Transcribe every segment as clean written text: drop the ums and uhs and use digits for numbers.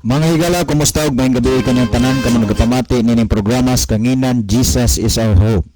Mga higala, kumusta ug maayong gabii kanyang tanan kamo nagapamati nining programa sa Kanginan, Jesus is Our Hope.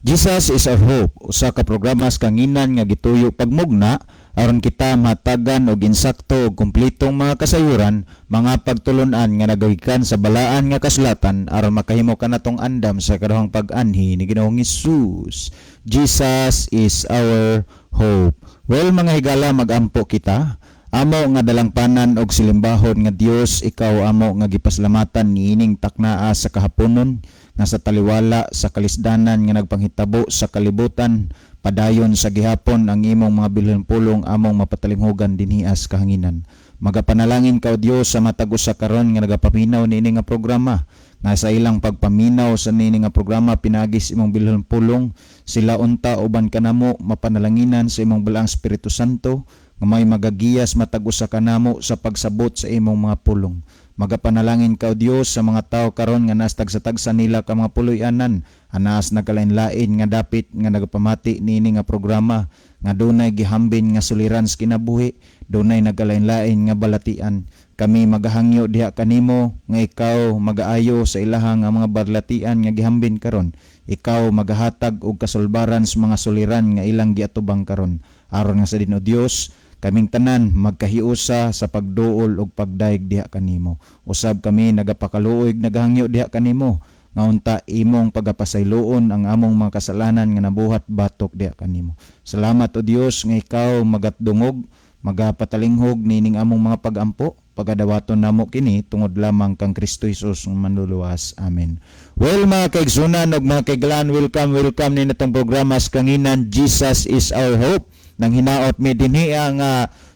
Jesus is Our Hope, usa ka programa sa Kanginan nga gituyo pagmugna aron kita matagan og insakto ug kumpletong mga kasayuran, mga pagtulun-an nga nagagikan sa balaan nga kasulatan aron makahimo kanatong andam sa ikaduhang pag-anhi ni Ginoong Hesus. Jesus is our hope. Well, mga higala, magampo kita. Amo nga dalangpanan og silimbahon nga Dios, ikaw amo nga gipasalamatan niining taknaa sa kahaponon nga sa taliwala sa kalisdanan nga nagpanghitabo sa kalibutan, padayon sa gihapon ang imong mga bilhin pulong among mapatalinghugan dinhi sa kahanginan. Magapanalangin ka, O Dios, sa matag usa karon nga nagapaminaw niini nga programa, nga sa ilang pagpaminaw sa niini nga programa pinaagi sa imong bilhin pulong, sila unta uban kanamo mapanalanginan sa imong Balaang Espiritu Santo nga may magagiyas matag usa kanamo sa pagsabot sa imong mga pulong. Magapanalangin ka, O Dios, sa mga tao karon nga naas tagsa-tagsa nila ka mga puloy-anan, anaas nagkalain-lain nga dapit nga nagapamati niini nga programa, nga dunay gihambin nga suliran sa kinabuhi, dunay nagkalain-lain nga balatian. Kami magahangyo diha kanimo nga ikaw magaayo sa ilaha nga mga balatian nga gihambin karon. Ikaw magahatag og kasulbaran sa mga suliran nga ilang giatubang karon. Aron nga sa din, O Dios, kaming tanan magkahiusa sa pagduol og pagdayeg diha kanimo. Usab kami nagapakaluoy, nagahangyo diha kanimo nga unta imong pagapasayloon ang among mga kasalanan nga nabuhat batok diha kanimo. Salamat, O Dios, nga ikaw magatdungog, magapatalinghog nining among mga pagampo. Pagadawaton namo kini tungod lamang kang Kristo Jesus nga manluluwas. Amen. Well, mga kaigsunan ug mga kaiglan, welcome, welcome ni natong programa sa Kanginan, Jesus is Our Hope. Nang hinaot mi dinhi ang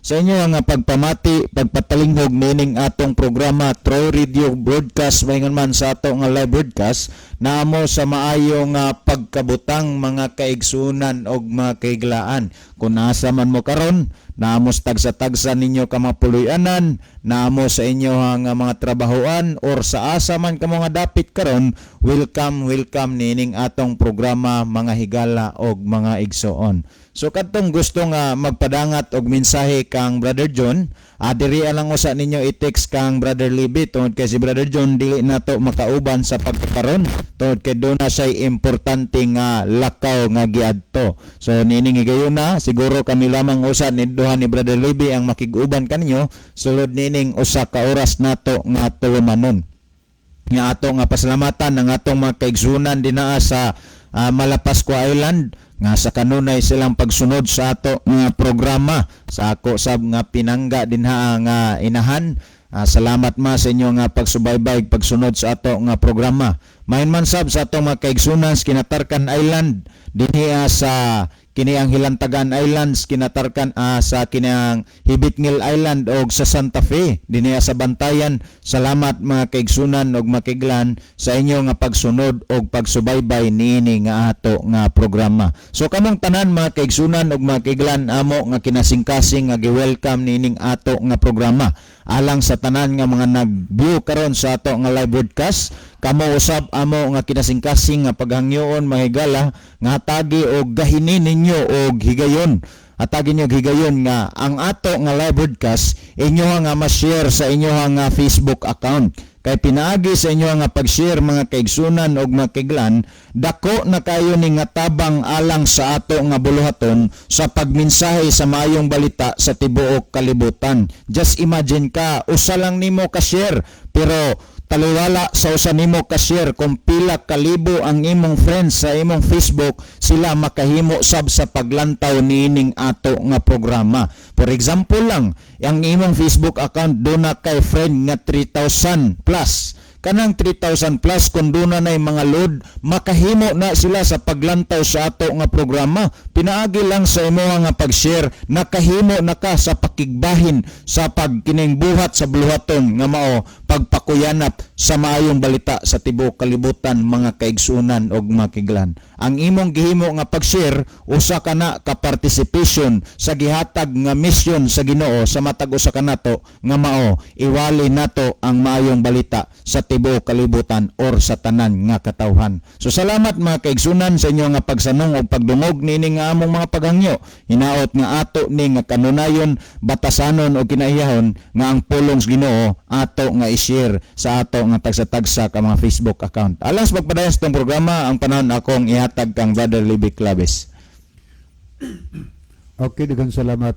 sa inyo ang pagpamati, pagpatalinghog nining atong programa through radio broadcast, maingon man sa ato nga live broadcast, naamo sa maayo nga pagkabutang, mga kaigsunan og mga kaiglaan. Kung asa man mo karon, naamo sa tagsa-tagsa ninyo ka mga puloy-anan, naamo sa inyo ang mga trabahoan or sa asa man kamo nga dapit karon, welcome, welcome nining atong programa, mga higala og mga igsoon. So kadtong gusto nga magpadangat og mensahe kang Brother John, diri lang usa ninyo i-text kang Brother Libby tungod kay si Brother John dili nato makauban sa pagkakaron tungod kay duna siya importante nga lakaw nga giadto. So nining higayuna siguro kami lamang usa ni duha ni Brother Libby ang makig-uban kaninyo sulod nining usa ka oras nato nga tulumanon. Nga ato nga pasalamatan ang atong mga kaigsunan dinaa sa Malapascua Island nga sa kanunay silang pagsunod sa ato nga programa sa ako sab nga pinangga dinha nga inahan. Salamat ma sa inyo nga pagsubaybay, pagsunod sa ato nga programa. Main man sab sa atong mga kaigsunan sa Kinatarkan Island, dinhi sa kini ang Hilantagaan Islands, Kinatarkan, sa kini ang Hibitngil Island og sa Santa Fe dinhi sa Bantayan. Salamat, mga kaigsunan og makiglan, sa inyo nga pagsunod og pagsubaybay niini nga ato nga programa. So kamong tanan, mga kaigsunan og mga kaiglan, amo nga kinasingkasing nga gi-welcome niining ato nga programa. Alang sa tanan nga mga nag-view karon sa ato nga live broadcast, kamo usab amo nga kinasingkasing nga paghangyoon, mga higala, nga hatagi og gahini ninyo og higayon, hatagi niyo og higayon nga ang ato nga live broadcast inyo nga ma-share sa inyo nga Facebook account, kay pinaagi sa inyo nga pag-share, mga kaigsunan og mga kaiglan, dako na kayo ni nga tabang alang sa ato nga buluhaton sa pagmensahe sa maayong balita sa tibuok kalibutan. Just imagine ka, usa lang nimo ka share, pero taliwala sa usa nimo ka share, kung pila kalibo ang imong friends sa imong Facebook, sila makahimo sab sa paglantaw niining ato nga programa. For example lang, ang imong Facebook account duna kay friend nga 3,000 plus. Kanang 3,000 plus, kung duna na mga load, makahimo na sila sa paglantaw sa ato nga programa. Pinaagi lang sa imo nga pag-share, nakahimo na ka sa pakigbahin sa pagkining buhat sa buluhaton nga mao pagpakuyanap sa maayong balita sa tibuok kalibutan, mga kaigsunan og mga kiglan. Ang imong gihimo nga pag-share, usa ka na ka participation sa gihatag nga mission sa Ginoo sa matag usa kanato nga mao iwali nato ang maayong balita sa tibuok kalibutan or sa tanan nga katawhan. So salamat, mga kaigsunan, sa inyo nga pagsanong og pagdungog niini nga among mga paghangyo. Hinaot nga ato ni nga kanunayon batasanon o kinahiyahon nga ang pulong sa Ginoo ato nga i-share sa ato nga tagsa-tagsa ka mga Facebook account. Alang sa pagpadayon sa itong programa, ang panahon akong ihatag kang Brother Libby Claves. Okay, daghang salamat,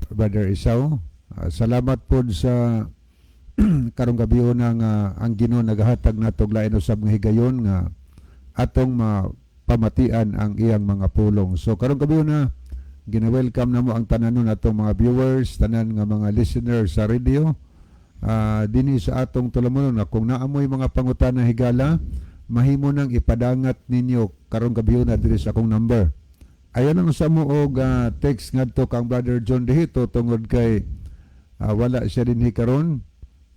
Brother Isao. Salamat pod sa karong gabi nga ang Ginoo nagahatag nato og lain usab nga higayon nga atong mapamatian ang iyang mga pulong. So karong gabi na, gina-welcome namo ang tanan natong mga viewers, tanan nga mga listeners sa radio. Dinhi sa atong tulumanon na kung naamoy mga pangutana, higala, mahimo nang ipadangat ninyo karong gabi na diri sa akong number. Ayaw lang sa mo og text ngadto kang Brother John Dihito tungod kay wala siya dinhi karon.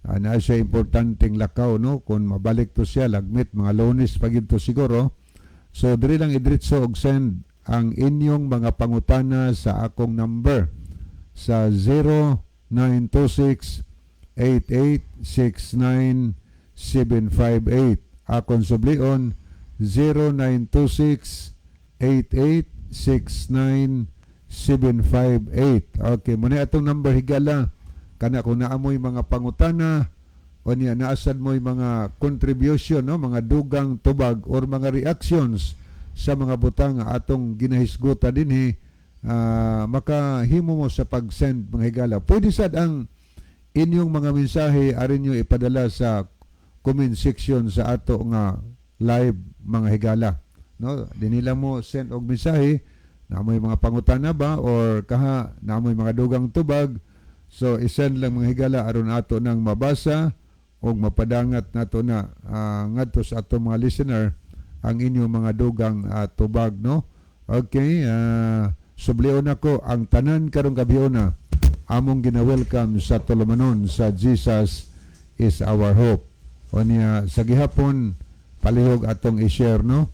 Naa siya importanteng lakaw, no? Kung mabalik to siya, lagmit mga Lunes pa gyud to siguro. So diri lang idritso og send ang inyong mga pangutana sa akong number sa 0926 8869 758. Akong sublion, 0926 8869 758. Okay, mao na atong number, higala. Kana kung naamoy mga pangutana o niya naasad mo'y mga contribution, no, mga dugang tubag or mga reactions sa mga butang nga atong ginahisgutan dinhi, makahimo mo sa pag-send, mga higala. Pwede sad ang inyong mga mensahe arin nyo ipadala sa comment section sa ato nga live, mga higala, no? Dinhi lang mo send og mensahe na may mga pangutana ba or kaha na may mga dugang tubag. So isend lang, mga higala, aron ato nang mabasa og mapadangat nato na ngadto sa ato mga listener ang inyong mga dugang tubag, no? Okay, sublion nako ang tanan karong gabiona among gina-welcome sa tulumanon sa Jesus is Our Hope. O niya sa gihapon palihog atong i-share, no?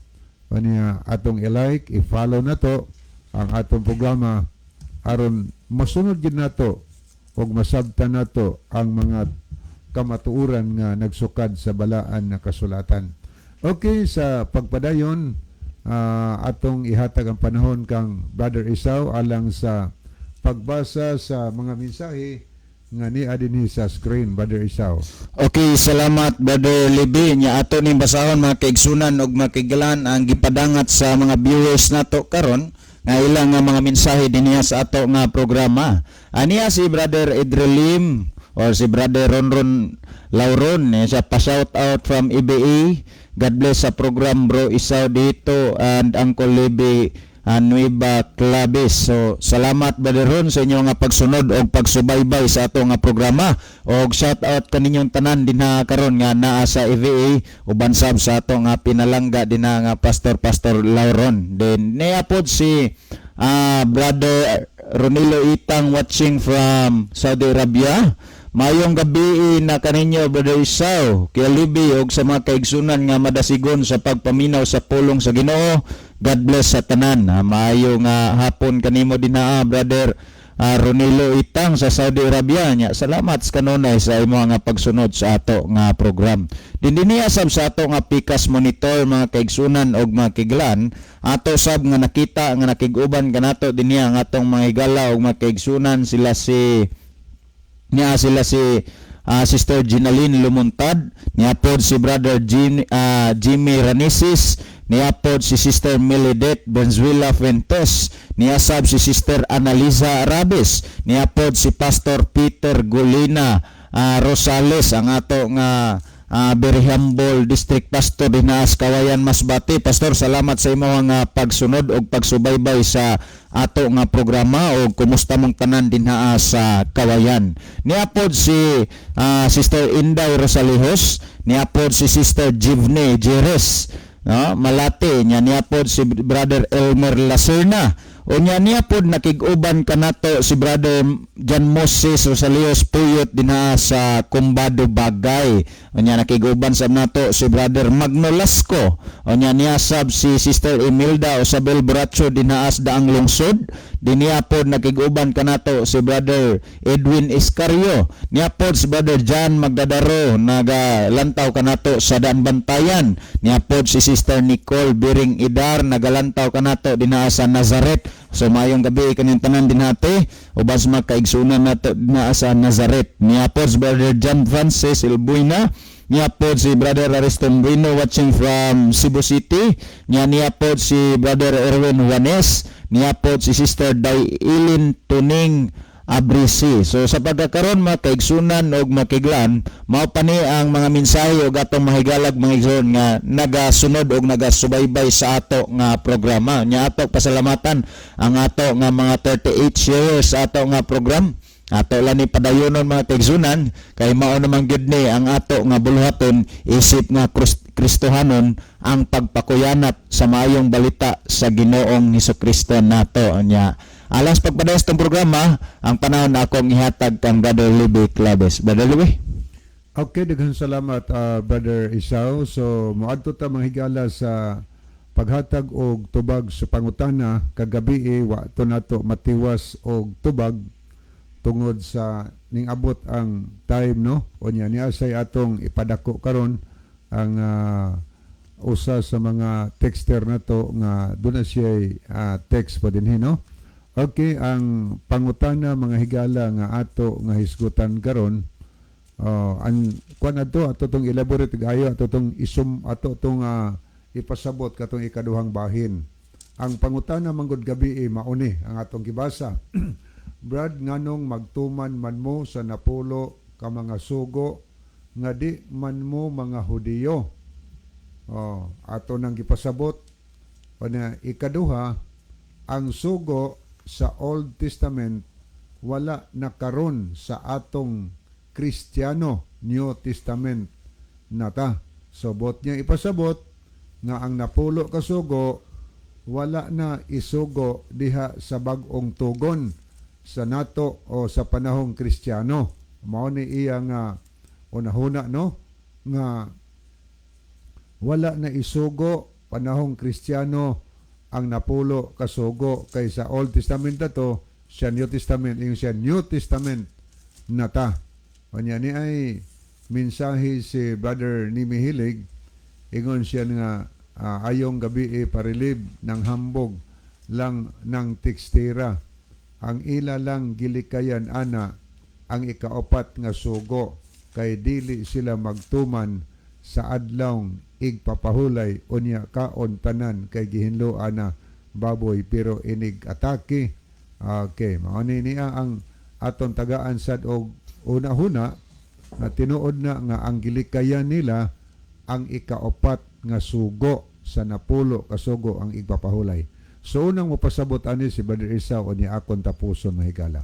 O niya atong i-like, i-follow na to ang atong programa aron masunod gid nato ug masabtan nato ang mga kamatuoran nga nagsukad sa balaan na kasulatan. Okay, sa pagpadayon, atong ihatag ang panahon kang Brother Isao alang sa pagbasa sa mga mensahe nga nia dinhi sa screen, Brother Isao. Okay, salamat, Brother Libby. Nya ato ning basahon, mga kaigsunan ug mga kahigalaan, ang gipadangat sa mga viewers nato karon nga ilang nga mga mensahe dinhiya sa ato nga programa. Aniya si Brother Idrelim or si Brother Ronron Lauron eh, siya pa shout out from EBA. God bless sa program, Bro Isaw dito and Uncle Libby Nueva Claves. So salamat, Brother Ron, sa inyong nga pagsunod og pagsubaybay sa ato nga programa. Og shout out kaninyong tanan dinha karon nga naa sa EVA uban sab sa ato nga pinalangga dinha nga Pastor, Pastor Lauron. Then niya pod si Brother Ronilo Itang watching from Saudi Arabia. Mayong gabi na kaninyo, Brother Isaw, Kuya Libby og sa mga kaigsunan nga madasigon sa pagpaminaw sa pulong sa Ginoo. God bless sa tanan. Maayo nga hapon kanimo dinha, Brother Ronilo Itang sa Saudi Arabia nya. Salamat sa kanunay sa imo nga pagsunod sa ato nga program. Din dinhiya sab sa ato nga Pikas monitor, mga kaigsunan og mga kahigalaan, ato sab nga nakita nga nakig-uban kanato dinhiya ang atong mga higala og mga kaigsunan, sila si niya sila si Sister Ginaline Lumuntad, niya pod si Brother Jimmy Ranisis, niya pod si Sister Melidet Benzuela Fuentes, niya sab si Sister Annalisa Arabes, niya pod si Pastor Peter Golina Rosales, ang ato nga very humble district pastor dinha sa Kawayan, Masbate. Pastor, salamat sa imo nga pagsunod og pagsubaybay sa ato nga programa og kumusta mong tanan dinha sa Kawayan. Niya pod si Sister Inday Rosalejos, niya pod si Sister Jivne Jerez, no? Malate nya niya pod si Brother Elmer Lacerna. Unya niya pod nakig-uban kanato si Brother John Moses Rosalios Puyot dinha sa Kumbado, Bagay. Unya nakig-uban sab nato si Brother Magno Lasco. Unya niya sab si Sister Imelda Osabel Bracho dinha sa Daang Lungsod. Dinhiya pod nakig-uban kanato si Brother Edwin Escario. Niya pod si Brother John Magdadaro, nagalantaw kanato sa Daan Bantayan. Niya pod si Sister Nicole Biring Idar, nagalantaw kanato dinha sa Nazareth. So maayong gabi kanyang tanan dinhate uban sa mga kaigsunan nato dinha sa Nazareth. Niya pod si Brother John Francis Ilbuina. Niya pod si Brother Ariston Bueno, watching from Cebu City. Niya niya pod si Brother Erwin Juanes. Niya pod si Sister Dailin Tuning Abrisi. So sa pagkakaron, mga kaigsunan og makiglan, mao pa ni ang mga mensahe og atong mahigalag mga igsoon nga nagasunod og nagasubaybay sa ato nga programa. Nya ato pasalamatan ang ato nga mga 38 shares sa ato nga program. Ato lang ni padayonon, mga kaigsunan, kay mao naman gyud ni ang ato nga buluhaton isip nga Kristohanon, ang pagpakuyanat sa maayong balita sa Ginoong Hesukristo nato. Nya alas pagpadayon sa itong programa, ang panahon akong ihatag kang Brother Libby Claves. Brother Libby. Okay, daghang salamat, Brother Isao. So moadto ta, mga higala, sa paghatag og tubag sa pangutana. Kagabi eh, wa to nato matiwas og tubag tungod sa ning abot ang time, no? Unya niya say atong ipadako karon ang usa sa mga texter nato nga doon na siya text pa dinhi, no? Okay, ang pangutana, mga higala, nga ato nga hisgutan karon. Oh, ang kuan ato ato tong elaborate gayo, ato tong isum, ato tong ipasabot katong ikaduhang bahin. Ang pangutana manggod gabi eh, mauni ang atong gibasa. "Brad, nganong magtuman man mo sa napulo ka mga sugo nga di man mo mga Hudiyo?" Oh, ato nang gipasabot. Una, ikaduha, ang sugo sa Old Testament wala na karon sa atong Kristiyano, New Testament na ta. So bot niya ipasabot nga ang napulo ka sugo wala na isugo diha sa bag-ong tugon sa nato o sa panahong Kristiyano. Mao ni iya nga unahuna, no, nga wala na isugo panahong Kristiyano ang napulo kasugo kay sa Old Testament na to, siya New Testament, yung siya New Testament na ta. Unya ni ay mensahe si Brother Nimi Hilig, ingon siya nga "Ayong gabi e parilib ng hambog lang ng tekstira. Ang ila lang gilikayan ana ang ikaapat nga sugo kay dili sila magtuman sa adlawng igpapahulay, unya kaon tanan kay gihinlo ana baboy pero inig atake." Okay, mao ni niya ang aton tagaan sad og una-huna na tinuod na nga ang gilikayan nila ang ikaapat nga sugo sa napulo kasugo, ang igpapahulay. So unang mopasabot ani si Brother Isao, unya akon tapuson, mahigala.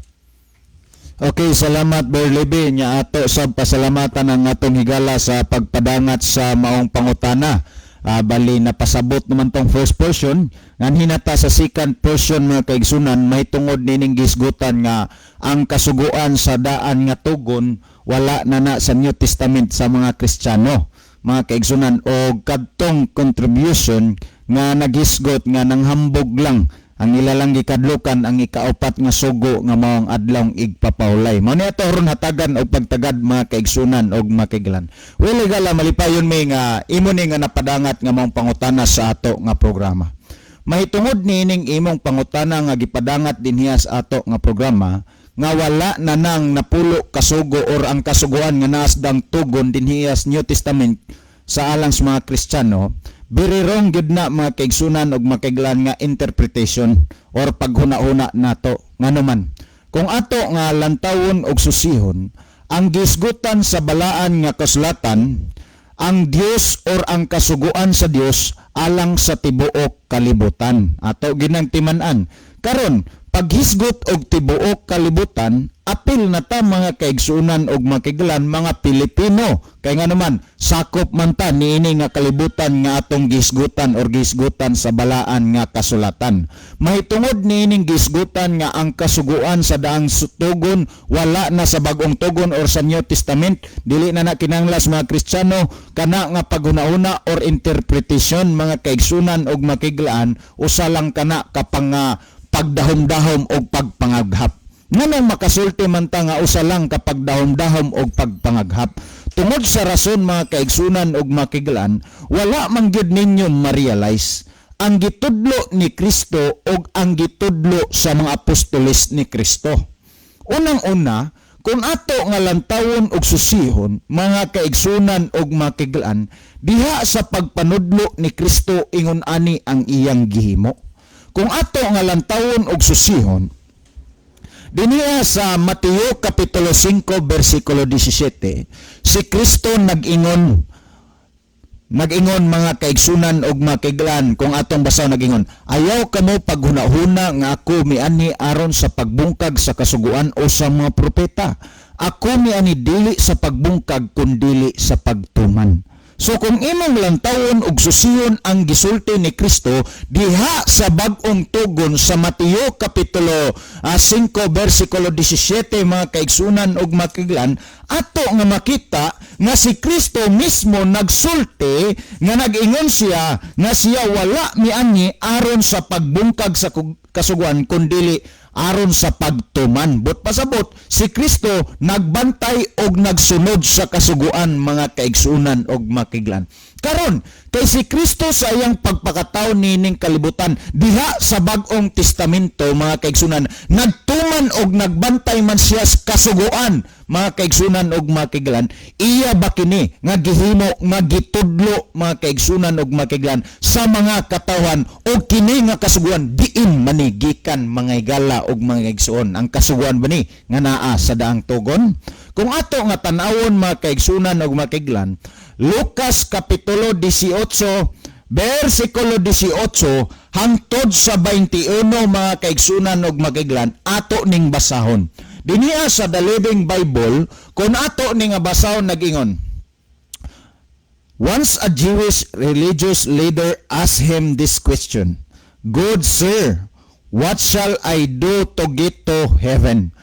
Okay, salamat, Berlibi. Nya ato sa pasalamatan ang atong higala sa pagpadangat sa maong pangutana. Bali napasabot naman tong first portion. Ngan hinata sa second portion, mga kaigsunan, mahitungod nining gisgutan nga ang kasuguan sa daan nga tugon wala na na sa New Testament sa mga Kristiyano. Mga kaigsunan, o kadtong contribution nga naghisgot nga nanghambog lang ang ilalang gikadlukan ang ikaapat nga sugo nga mao ang adlawng igpapahulay. Mao ni ato ron hatagan og pagtagad, mga kaigsunan og makiglan. Well, higala, malipayon mi nga imo ni nga napadangat nga maong pangutana sa ato nga programa. Mahitungod niining imong pangutana nga gipadangat dinhiya sa ato nga programa nga wala na nang napulo kasugo or ang kasuguan nga naasdang tugon dinhiya sa New Testament sa alang sa mga Kristiyano, very wrong gyud na, mga kaigsunan og makiglan, nga interpretation or paghuna-huna nato. Ngano man, kung ato nga lantawon og susihon ang gisgutan sa balaan nga kasulatan, ang Dios or ang kasuguan sa Dios alang sa tibuok kalibutan. Ato ginang timan-an. Karon, paghisgot og tibuok kalibutan, apil na ta, mga kaigsunan og makiglan, mga Pilipino. Kay nga naman, sakop man ta niini nga kalibutan nga atong gisgutan or gisgutan sa balaan nga kasulatan. Mahitungod niining gisgutan nga ang kasuguan sa daang tugon wala na sa bagong tugon or sa New Testament, dili na na kinahanglan sa mga Kristiyano, kana nga paghuna-huna or interpretation, mga kaigsunan og makiglaan, usa lang kana kapang pagdahom-dahom og pagpangaghap. Nganong makasulti man ta nga usa lang ka pagdahom-dahom og pagpangaghap? Tungod sa rason, mga kaigsunan og makiglan, wala man gyud ninyo ma-realize ang gitudlo ni Kristo og ang gitudlo sa mga apostoles ni Kristo. Unang-una, kung ato nga lantawon og susihon, mga kaigsunan og makiglan, diha sa pagpanudlo ni Kristo, ingon ani ang iyang gihimo. Kung ato nga lantawon og susihon, diniha sa Mateo Kapitulo 5 versikulo 17, si Kristo nag-ingon, mga kaigsunan og makiglan, kung atong basaw, nag-ingon, "Ayaw kamo paghunahuna nga ako mianhi aron sa pagbungkag sa kasuguan o sa mga propeta. Ako mianhi dili sa pagbungkag kundili sa pagtuman." So kung imong lantawon og susiyon ang gisulti ni Kristo diha sa Bag-ong Tugon sa Mateo Kapitulo 5 versikulo 17, mga kaigsunan og makiglan, ato nga makita nga si Kristo mismo nagsulti nga nag-ingon siya nga siya wala mianhi aron sa pagbungkag sa kasuguan kundili aron sa pagtuman. But pasabot, si Kristo nagbantay og nagsunod sa kasuguan, mga kaigsunan og makiglan. Karon, kay si Kristo sa iyang pagpakatao nining kalibutan diha sa Bag-ong Testamento, mga kaigsunan, nagtuman og nagbantay man siya sa kasuguan, mga kaigsunan og makiglan. Iya ba kini nga gihimo nga gitudlo, mga kaigsunan og makiglan, sa mga katawhan, og kini nga kasuguan diin manigikan, mga higala og mga igsuon? Ang kasuguan ba ni nga naa sa Daang Tugon? Kung ato nga tan-awon, mga kaigsunan og makiglan, Lucas Kapitulo 18 versikulo 18 hangtod sa 21, mga kaigsunan og makiglan, ato ning basahon. Dinhiya sa The Living Bible, kung ato ning nga basahon, nag-ingon, "Once a Jewish religious leader asked him this question, 'Good sir, what shall I do to get to heaven?'"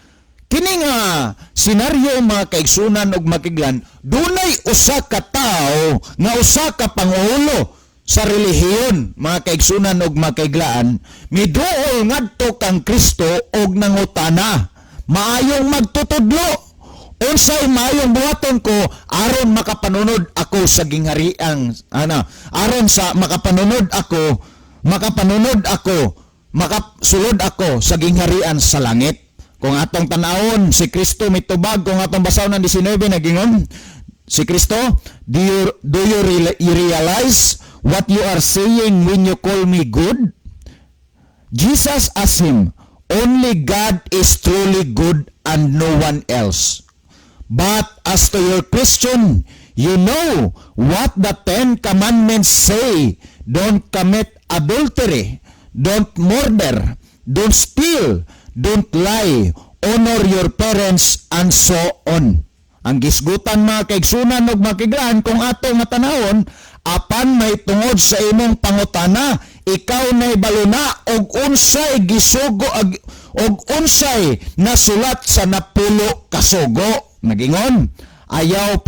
Kini nga senaryo, mga kaigsunan ug makiglan, dunay usa ka tawo nga usa ka pangulo sa relihiyon, mga kaigsunan ug makiglaan, miduol ngadto kang Kristo og nangutana, "Maayong magtutudlo, unsay maayong buhaton ko aron makapanunod ako sa ginghariang ana, aron sa makapanunod ako, makasulod ako sa gingharian sa langit?" Kung atong tan-awon, si Kristo mitubag, kung atong basahon ng 19, nagingon si Kristo, "Do you realize what you are saying when you call me good?" Jesus asked him, "Only God is truly good and no one else. But as to your question, you know what the Ten Commandments say. Don't commit adultery, don't murder, don't steal, don't lie, honor your parents, and so on." Ang gisgutan, mga kaigsunan ug makiglaan, kung ato nga tanawon, "Apan mahitungod sa imong pangutana, ikaw nahibalo na og unsay gisugo og unsay nasulat sa napulo kasugo." Nagingon, ayaw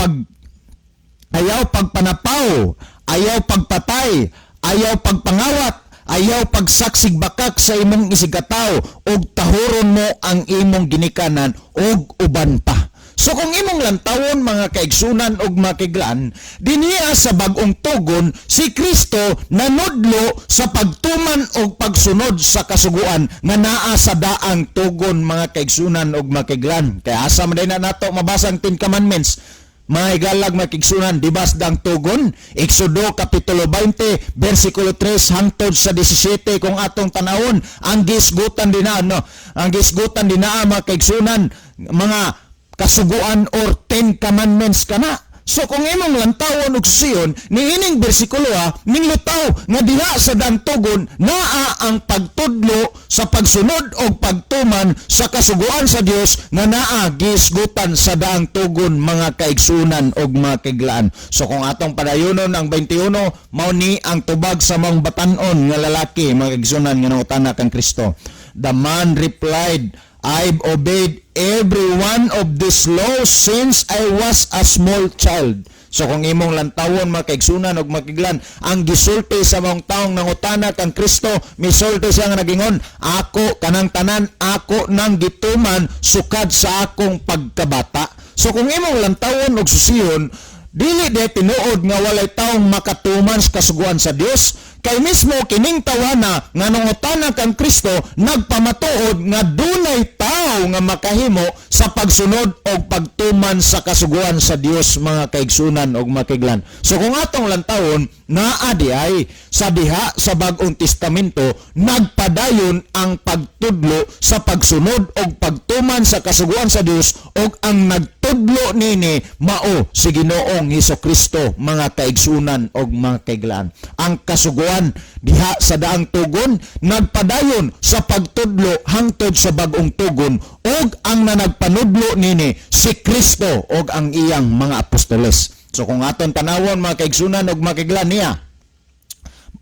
pagpanapaw, ayaw pagpatay, ayaw pagpangawat, ayaw pagsaksig bakak sa imong isigkatawo, ug tahuron mo ang imong ginikanan, ug uban pa. So kung imong lantawon, mga kaigsunan ug makiglan, dinhiya sa Bag-ong Tugon, si Kristo nanudlo sa pagtuman og pagsunod sa kasuguan nga naa sa Daang Tugon, mga kaigsunan ug makiglan. Kaya asa man na nato mabasa ang Ten Commandments, mga higalag makigsunan? Di ba sa Daang Tugon? Exodo Kapitulo 20, versikulo 3 hangtod sa 17, kung atong tanawon, ang gisgutan din na, no? Ang gisgutan din na, mga kaigsunan, mga kasuguan or Ten Commandments kana. So kung imong lantawon og susiyon niining bersikulo ha, ninglutaw nga diha sa Dantugon naa ang pagtudlo sa pagsunod og pagtuman sa kasuguan sa Dios nga naa gisgutan sa Daang Tugon, mga kaigsunan og mga kiglaan. So kung atong padayonon ang 21, mao ni ang tubag sa mga batanon nga lalaki, mga kaigsunan, nga nangutana kang Kristo. The man replied, "I've obeyed every one of these laws since I was a small child." So kung imong lantawon, mga kaigsunan ug makiglan, ang gisulti sa maong taong nangutana kang Kristo, misulti siya nga nagingon, "Ako kanang tanan ako nang gituman sukad sa akong pagkabata." So kung imong lantawon og susihon, dili de tinuod nga walay taong makatuman sa kasuguan sa Dios, kay mismo kining tawana nga nangutana kang Kristo nagpamatuod nga dunay tao nga makahimo sa pagsunod o pagtuman sa kasuguan sa Dios, mga kaigsunan og makiglan. So kung atong lantawon, naa di ay sa diha sa Bag-ong Testamento nagpadayon ang pagtudlo sa pagsunod og pagtuman sa kasuguan sa Dios, og ang nagtudlo nini mao si Ginoong Hesus Kristo, mga kaigsunan og mga kaiglaan. Ang kasuguan diha sa daang tugon nagpadayon sa pagtudlo hangtod sa bag-ong tugon, ug ang nanagpanudlo nini si Kristo ug ang iyang mga apostoles. So kung aton tanawon, mga kaigsunan ug makiglan, niya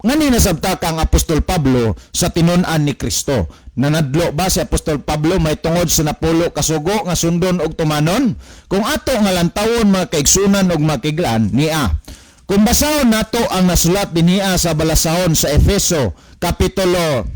ngani nasabta kang Apostol Pablo sa tinun-an ni Kristo? Nanadlo ba si Apostol Pablo may tungod sa 10 kasugo nga sundon og tumanon? Kung ato nga lantawon, mga kaigsunan ug makiglan, niya kung basahon nato ang nasulat dinhiya sa balasahon sa Efeso kapitulo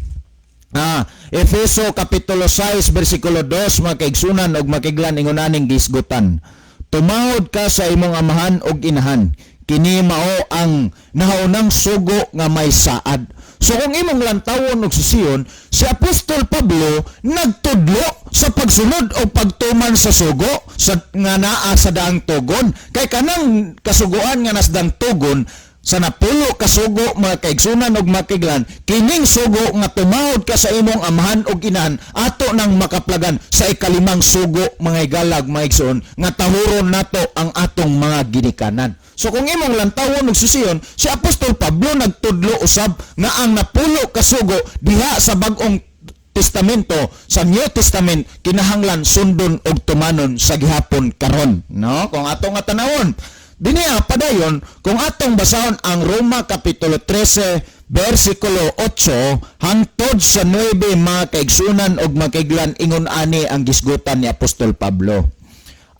6 bersikulo 2, mga kaigsunan ug makiglan, ingon aning gisgutan: "Tumahod ka sa imong amahan ug inahan. Kini mao ang nahaunang sugo nga may saad." So kung imong lantawon og susiyon, si Apostol Pablo nagtudlo sa pagsunod o pagtuman sa sugo sa nga naa sa daang tugon, kay kanang kasuguan nga nasdang tugon sa 10 kasugo, mga kaigsunan ug makiglan, kining sugo nga tumahod ka sa imong amahan ug inahan ato nang makaplagan sa ikalimang sugo, mga higalag, mga igsoon, nga tahuron nato ang atong mga ginikanan. So kung imong lantawon ug susiyon, si Apostol Pablo nagtudlo usab nga ang 10 kasugo diha sa Bag-ong Testamento, sa New Testament, kinahanglan sundon og tumanon sa gihapon karon, no? Kung ato nga tanawon dinhiya padayon, kung atong basahon ang Roma kapitulo 13 bersikulo 8 hangtod sa 9, mga kaigsunan og makiglan, ingon ani ang gisgutan ni Apostol Pablo: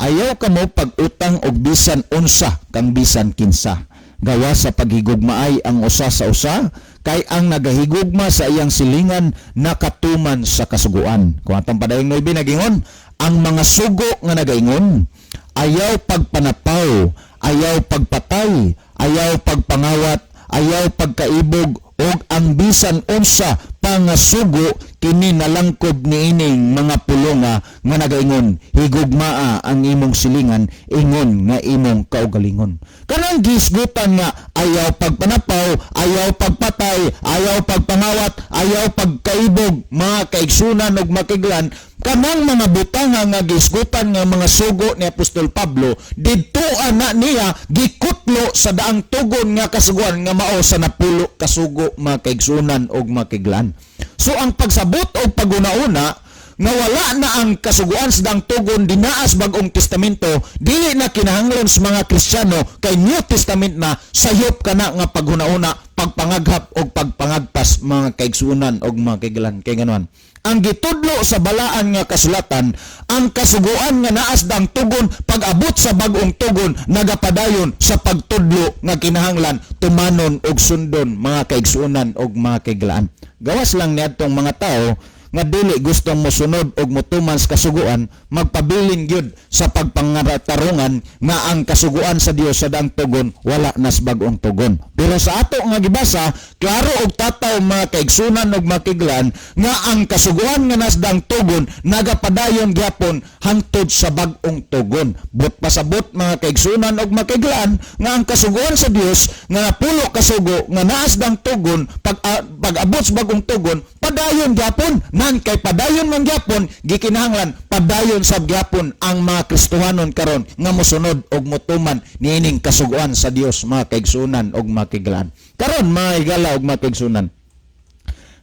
"Ayaw kamo pag-utang og bisan unsa kang bisan kinsa. Gawas sa paghigugmaay ang usa sa usa, kay ang nagahigugma sa iyang silingan nakatuman sa kasuguan." Kung atong padayong 9, nagingon, "Ang mga sugo nga nagaingon, ayaw pagpanapaw, ayaw pagpatay, ayaw pagpangawat, ayaw pagkaibog, ug ang bisan unsa pa nga sugo, kini nalangkob niining mga pulonga nga nagaingon, higugmaa ang imong silingan ingon nga imong kaugalingon." Kanang gisgutan nga ayaw pagpanapaw, ayaw pagpatay, ayaw pagpangawat, ayaw pagkaibog, mga kaigsunan ug makiglan, kanang mga butanga nga gisgutan nga mga sugo ni Apostol Pablo didto ana niya gikutlo sa daang tugon nga kasuguan nga mao sa 10 kasugo, mga kaigsunan ug makiglan. So ang pagsabot o paguna-una nga wala na ang kasuguan sa daang tugon dinaas Bag-ong Testamento, dili na kinahanglan sa mga Kristiyano kay New Testament na, sayop kana nga paghuna-una, pagpangaghap og pagpangagpas, mga kaigsunan og mga kaiglan. Kay nganon, ang gitudlo sa balaan nga kasulatan, ang kasuguan nga naas daang tugon, pag-abot sa bag-ong tugon nagapadayon sa pagtudlo nga kinahanglan tumanon og sundon, mga kaigsunan og mga kaiglaan. Gawas lang niadtong mga tao nga dili gustong mosunod og motuman sa kasuguan, magpabilin gyud sa pagpangatarungan nga ang kasuguan sa Dios sa daang tugon wala nas bag-ong tugon. Pero sa ato nga gibasa, klaro og tataw, mga kaigsunan og makiglan, nga ang kasuguan nga nas daang tugon nagapadayon gyapon hangtod sa bag-ong tugon. But pasabot, mga kaigsunan og makiglan, nga ang kasuguan sa Dios nga 10 kasugo nga naas daang tugon, pag-abot sa bag-ong tugon padayon gyapon. Nan kay padayon man gyapon, gikinahanglan padayon sab gyapon ang mga Kristohanon karon nga mosunod og motuman niining kasuguan sa Dios, mga kaigsunan og makiglan. Karon, mga higala og mga kaigsunan,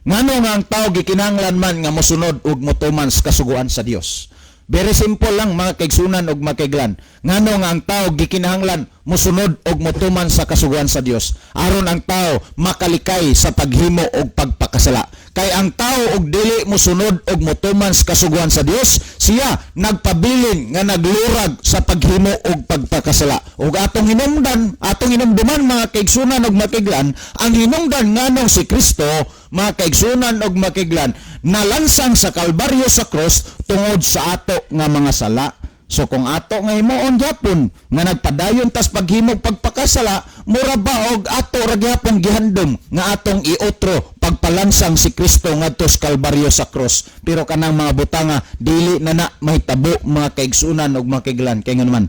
ngano nga ang tao gikinahanglan man nga mosunod og motuman sa kasuguan sa Dios? Very simple lang, mga kaigsunan og makiglan. Ngano nga ang tao gikinahanglan Mosunod og motuman sa kasuguan sa Dios aron ang tao makalikay sa paghimo og pagpakasala. Kay ang tao og dili mosunod og motuman sa kasuguan sa Dios, siya nagpabilin nga naglurag sa paghimo og pagpakasala. Ug atong hinungdan, atong hinumduman, mga kaigsunan og makiglan, ang hinungdan nganong si Kristo, mga kaigsunan og makiglan, nalansang sa Kalbaryo, sa cross, tungod sa ato nga mga sala. So kung ato nga himuon gyapon nga nagpadayon tas paghimog pagpakasala, mura ba og ato ra gyapon gihandom nga atong iotro pagpalansang si Kristo ngadto sa Kalbaryo, sa cross. Pero kanang mga butanga dili na na mahitabo, mga kaigsunan ug makiglan, kay ngano man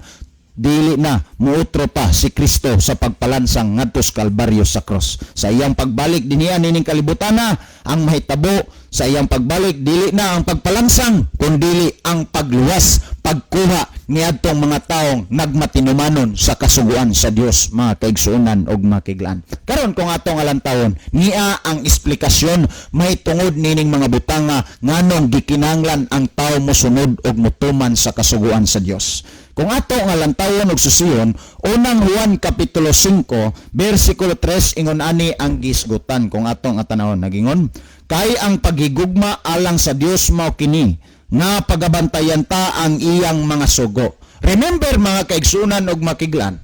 dili na muutro pa si Kristo sa pagpalansang ngadto sa Kalbaryo, sa cross. Sa iyang pagbalik dinhiya nining kalibutana, ang mahitabo sa iyang pagbalik dili na ang pagpalansang kundili ang pagluwas, pagkuha niadtong mga taong nagmatinumanon sa kasuguan sa Dios, mga kaigsuonan og makiglan. Karon, kung atong alantawon, niya ang esplikasyon mahitungod nining mga butanga nganong gikinahanglan ang tao mosunod og motuman sa kasuguan sa Dios. Kung ato nga lantawon og susiyon, Unang Juan kapitulo 5 bersikulo 3, ingon ani ang gisgutan. Kung atong atanawon, nagingon, "Kay ang paghigugma alang sa Dios mao kini, nga pagabantayan ta ang iyang mga sugo." Remember, mga kaigsunan og makiglan,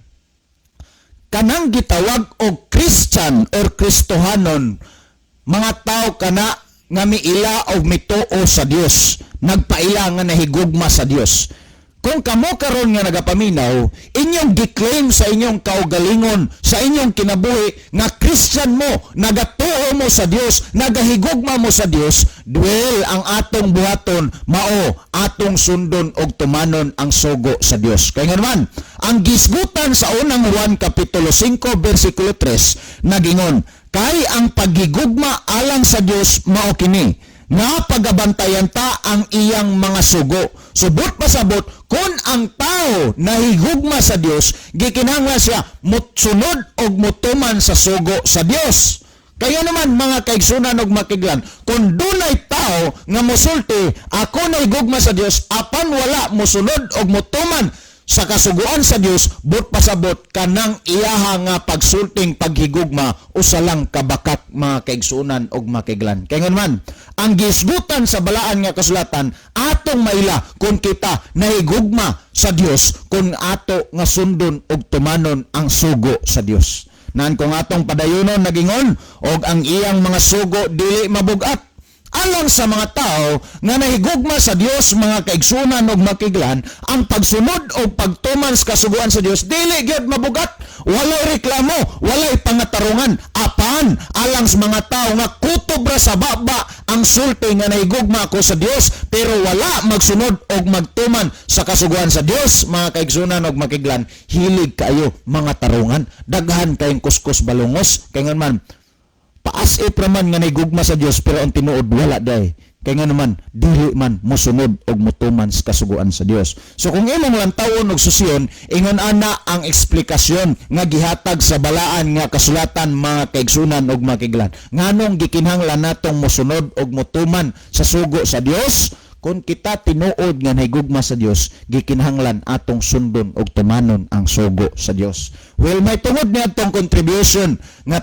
kanang gitawag og Christian or Kristohanon, mga tao kana nga miila og mituo sa Dios, nagpaila nga nahigugma sa Dios. Kung kamo karon nga nagapaminaw, inyong gi-claim sa inyong kaugalingon, sa inyong kinabuhi nga Christian mo, nagatuo mo sa Dios, nagahigugma mo sa Dios, dwell ang atong buhaton mao atong sundon og tumanon ang sugo sa Dios. Kay nga naman, ang gisgutan sa Unang Juan kapitulo 5 bersikulo 3 nagingon, "Kay ang paghigugma alang sa Dios mao kini, nga pagabantayan ta ang iyang mga sugo." Subot pasabot, kung ang tao nahigugma sa Dios, gikinahanglan siya mutsunod og mutuman sa sugo sa Dios. Kaya naman, mga kaigsunan og makiglan, kung dunay tao nga mosulti, "Ako nahigugma sa Dios," apan wala mosunod og mutuman sa kasuguan sa Dios, but pasabot kanang iyaha nga pagsulting paghigugma usa lang kabakak, mga kaigsunan og makiglan. Kay ngan man, ang gisgutan sa balaan nga kasulatan, atong maila kung kita nahigugma sa Dios kung ato nga sundon og tumanon ang sugo sa Dios. Nan kung atong padayonon, nagingon, "Og ang iyang mga sugo dili mabugat." Alang sa mga tao nga nahigugma sa Dios, mga kaigsunan og makiglan, ang pagsunod o pagtuman sa kasuguan sa Dios dili gyud mabugat, walay reklamo, walay pangatarungan. Apan alang sa mga tao nga kutob ra sa baba ang sulti nga nahigugma ako sa Dios pero wala magsunod og magtuman sa kasuguan sa Dios, mga kaigsunan og makiglan, hilig kayo mga tarungan, daghan kayong kuskus balungos, kay ngan man paas if raman nga nahigugma sa Dios pero ang tinuod wala day. Kay nga naman dili man mosunod og motuman sa kasuguan sa Dios. So kung imong lantawon og susyon, ingon ana ang eksplikasyon nga gihatag sa balaan nga kasulatan, mga kaigsunan og makiglan, nganong gikinahanglan natong mosunod og motuman sa sugo sa Dios. Kung kita tinuod nga nahigugma sa Dios, gikinahanglan atong sundon og tumanon ang sugo sa Dios. Well, may tungod niadtong contribution nga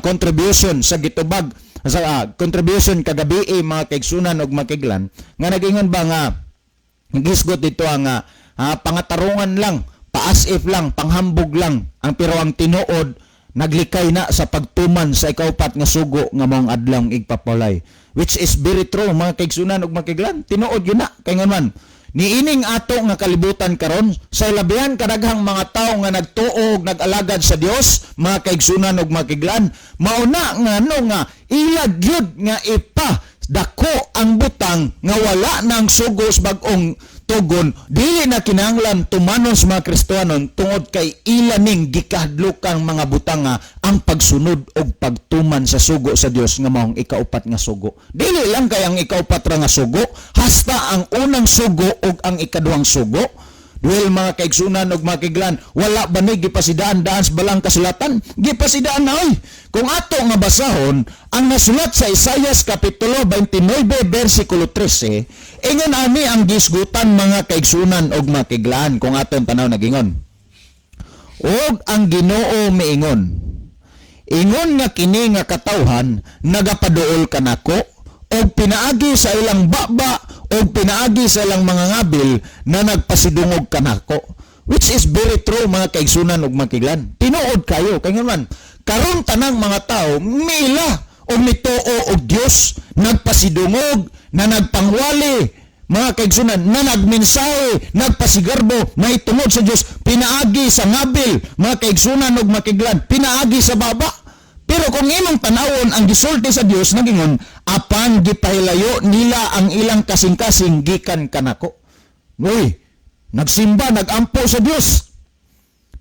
contribution sa gitubag sa contribution kagabi, mga kaigsunan og makiglan, nga nagingon ba nga gisgot dito ang pangatarungan lang, paas if lang, panghambog lang ang, pero ang tinuod naglikay na sa pagtuman sa ikaupat nga sugo nga maong adlawng igpapawalay, which is very true, mga kaigsunan ug makiglan. Tinuod yun na, kay nga man niining ato nga kalibutan karon, sa labihan kadaghang mga tawo nga nagtuo og nag-alagad sa Dios, mga kaigsunan ug makiglan, mao na nga no nga ila gyud nga ipa dako ang butang nga wala nang sugos bag-ong tugon, dili na kinahanglan tumanon sa mga Kristohanon, tungod kay ila ning gikahadlokang mga butanga ang pagsunod og pagtuman sa sugo sa Dios nga maong ikaupat nga sugo. Dili lang kay ang ikaupat ra nga sugo, hasta ang unang sugo ug ang ikaduhang sugo. Well, mga kaigsunan ug makiglan, wala ba ni gipasidaan daan sa balang kasulatan? Gipasidaan na oy. Kung ato nga basahon ang nasulat sa Isayas kapitulo 29 bersikulo 13, ingon ani ang gisgutan, mga kaigsunan ug makiglan. Kung aton tanaw, nagingon, Og ang Ginoo miingon, "Ingon nga kini nga katawhan nagapaduol kanako og pinaagi sa ilang baba og pinaagi sa ilang mga ngabil na nagpasidungog kanako." Which is very true, mga kaigsunan ug makiglan. Tinuod kayo kay man karon tanang mga tao miila og mituo og Dios, nagpasidungog na, nagpangwali, mga kaigsunan, na nagmensahe, nagpasigarbo mahitungod sa Dios pinaagi sa ngabil, mga kaigsunan ug makiglan, pinaagi sa baba. Pero kung imong tanawon ang gisulti sa Dios, nagingon, "Apan gipahilayo nila ang ilang kasing-kasing gikan kanako." Uy, nagsimba, nagampo sa Dios.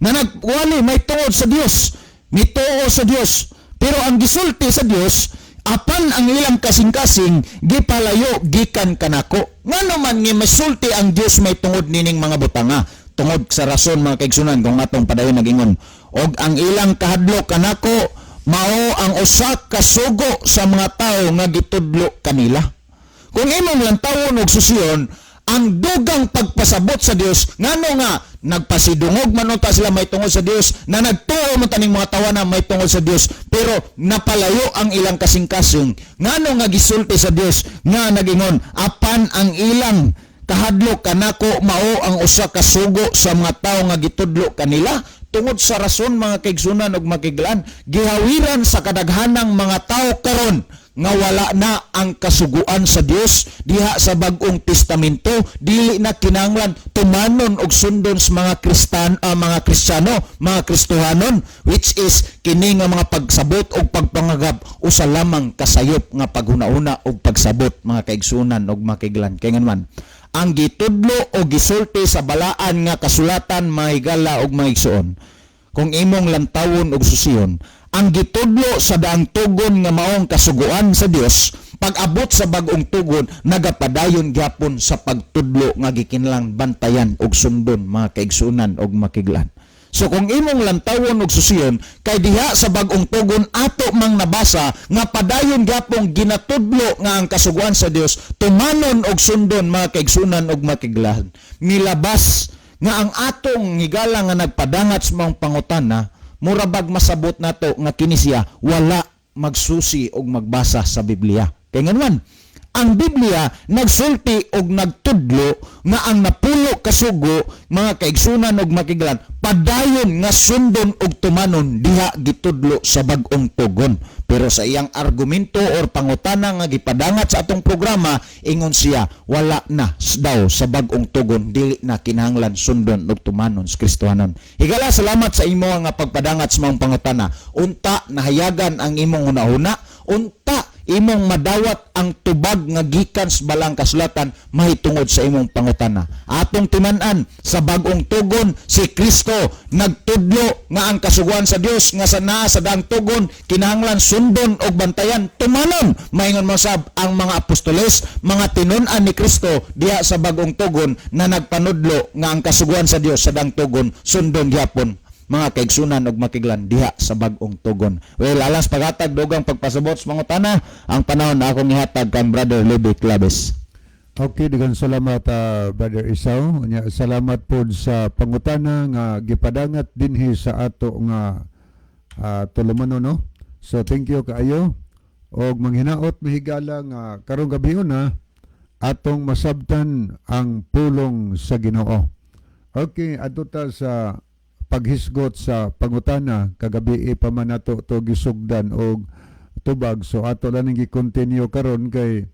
Na nagwali may tungod sa Dios, mituo sa Dios. Pero ang gisulti sa Dios, "Apan ang ilang kasing-kasing gipalayo gikan kanako." Ngano man nga masulti ang Dios may tungod nining mga butanga? Tungod sa rason, mga kaigsunan, kung atong padayon, nagingon, "Og ang ilang kahadlok kanako mao ang usa ka sugo sa mga tawo nga gitudlo kanila." Kung imong lantawon og susiyon ang dugang pagpasabot sa Dios, ngano nga nagpasidungog man unta sila may tungod sa Dios, na nagtuo man taning mga tawana may tungod sa Dios, pero napalayo ang ilang kasing-kasing. Ngano nga gisulti sa Dios nga nagingon, "Apan ang ilang kahadlok kanako mao ang usa ka sugo sa mga tawo nga gitudlo kanila"? Tungod sa rason, mga kaigsunan ug makiglan, gihawiran sa kadaghanang mga tao karon nga wala na ang kasuguan sa Dios diha sa Bag-ong Testamento, dili na kinahanglan tumanon og sundon sa mga Kristan, mga Kristiyano, mga Kristohanon, which is kini nga mga pagsabot og pagpangagab usa lamang kasayop nga paghuna-huna og pagsabot, mga kaigsunan og makiglan. Kay man ang gitudlo o gisulti sa balaan nga kasulatan, mahigala og maigsuon, kung imong lantawon og susiyon ang gitudlo sa daang tugon nga maong kasuguan sa Dios, pag-abot sa bag-ong tugon nagapadayon gyapon sa pagtudlo nga gikinahanglan bantayan og sundon, mga kaigsunan og makiglan. So kung imong lantawon og susiyon, kay diha sa bag-ong tugon ato mang nabasa nga padayon gyapong ginatudlo nga ang kasuguan sa Dios tumanon og sundon, mga kaigsunan og makiglan. Milabas nga ang atong higala nga nagpadangat sa mga pangutana, mura bag masabot nato nga kini siya wala magsusi og magbasa sa Biblia. Kay nganman ang Biblia nagsulti og nagtudlo nga ang napulo kasugo, mga kaigsunan og makiglan, padayon nga sundon og tumanon diha gitudlo sa bag-ong tugon. Pero sa iyang argumento or pangutana nga gipadangat sa atong programa, ingon siya wala na daw sa bag-ong tugon, dili na kinahanglan sundon og tumanon sa Kristohanon. Higala, salamat sa imo nga pagpadangat sa maong pangutana. Unta nahayagan ang imong hunahuna, unta imong madawat ang tubag nga gikan sa balang kasulatan mahitungod sa imong pangutana. Atong timan-an, sa bag-ong tugon si Kristo nagtudlo nga ang kasuguan sa Dios nga sa naa sa daang tugon kinahanglan sundon og bantayan, tumanon. Maingon mo sab ang mga apostoles, mga tinun-an ni Kristo diha sa bag-ong tugon na nagpanudlo nga ang kasuguan sa Dios sa daang tugon sundon gyapon, mga kaigsunan ug makiglan, diha sa bag-ong tugon. Well, alas paghatag dugang pagpasabot sa mangutana, ang panahon na akong ihatag kang Brother Levi Claves. Okay, daghang salamat, Brother Isaw. Nya, salamat pod sa pangutana nga gipadangat dinhi sa ato nga tulumanon, no. So thank you kaayo. Og manghinaot, mahigala, nga karong gabi na atong masabtan ang pulong sa Ginoo. Okay, adto ta sa paghisgot sa pangutana. Kagabi pa man nato to gisugdan og tubag, so ato lang ning gi-continue karon kay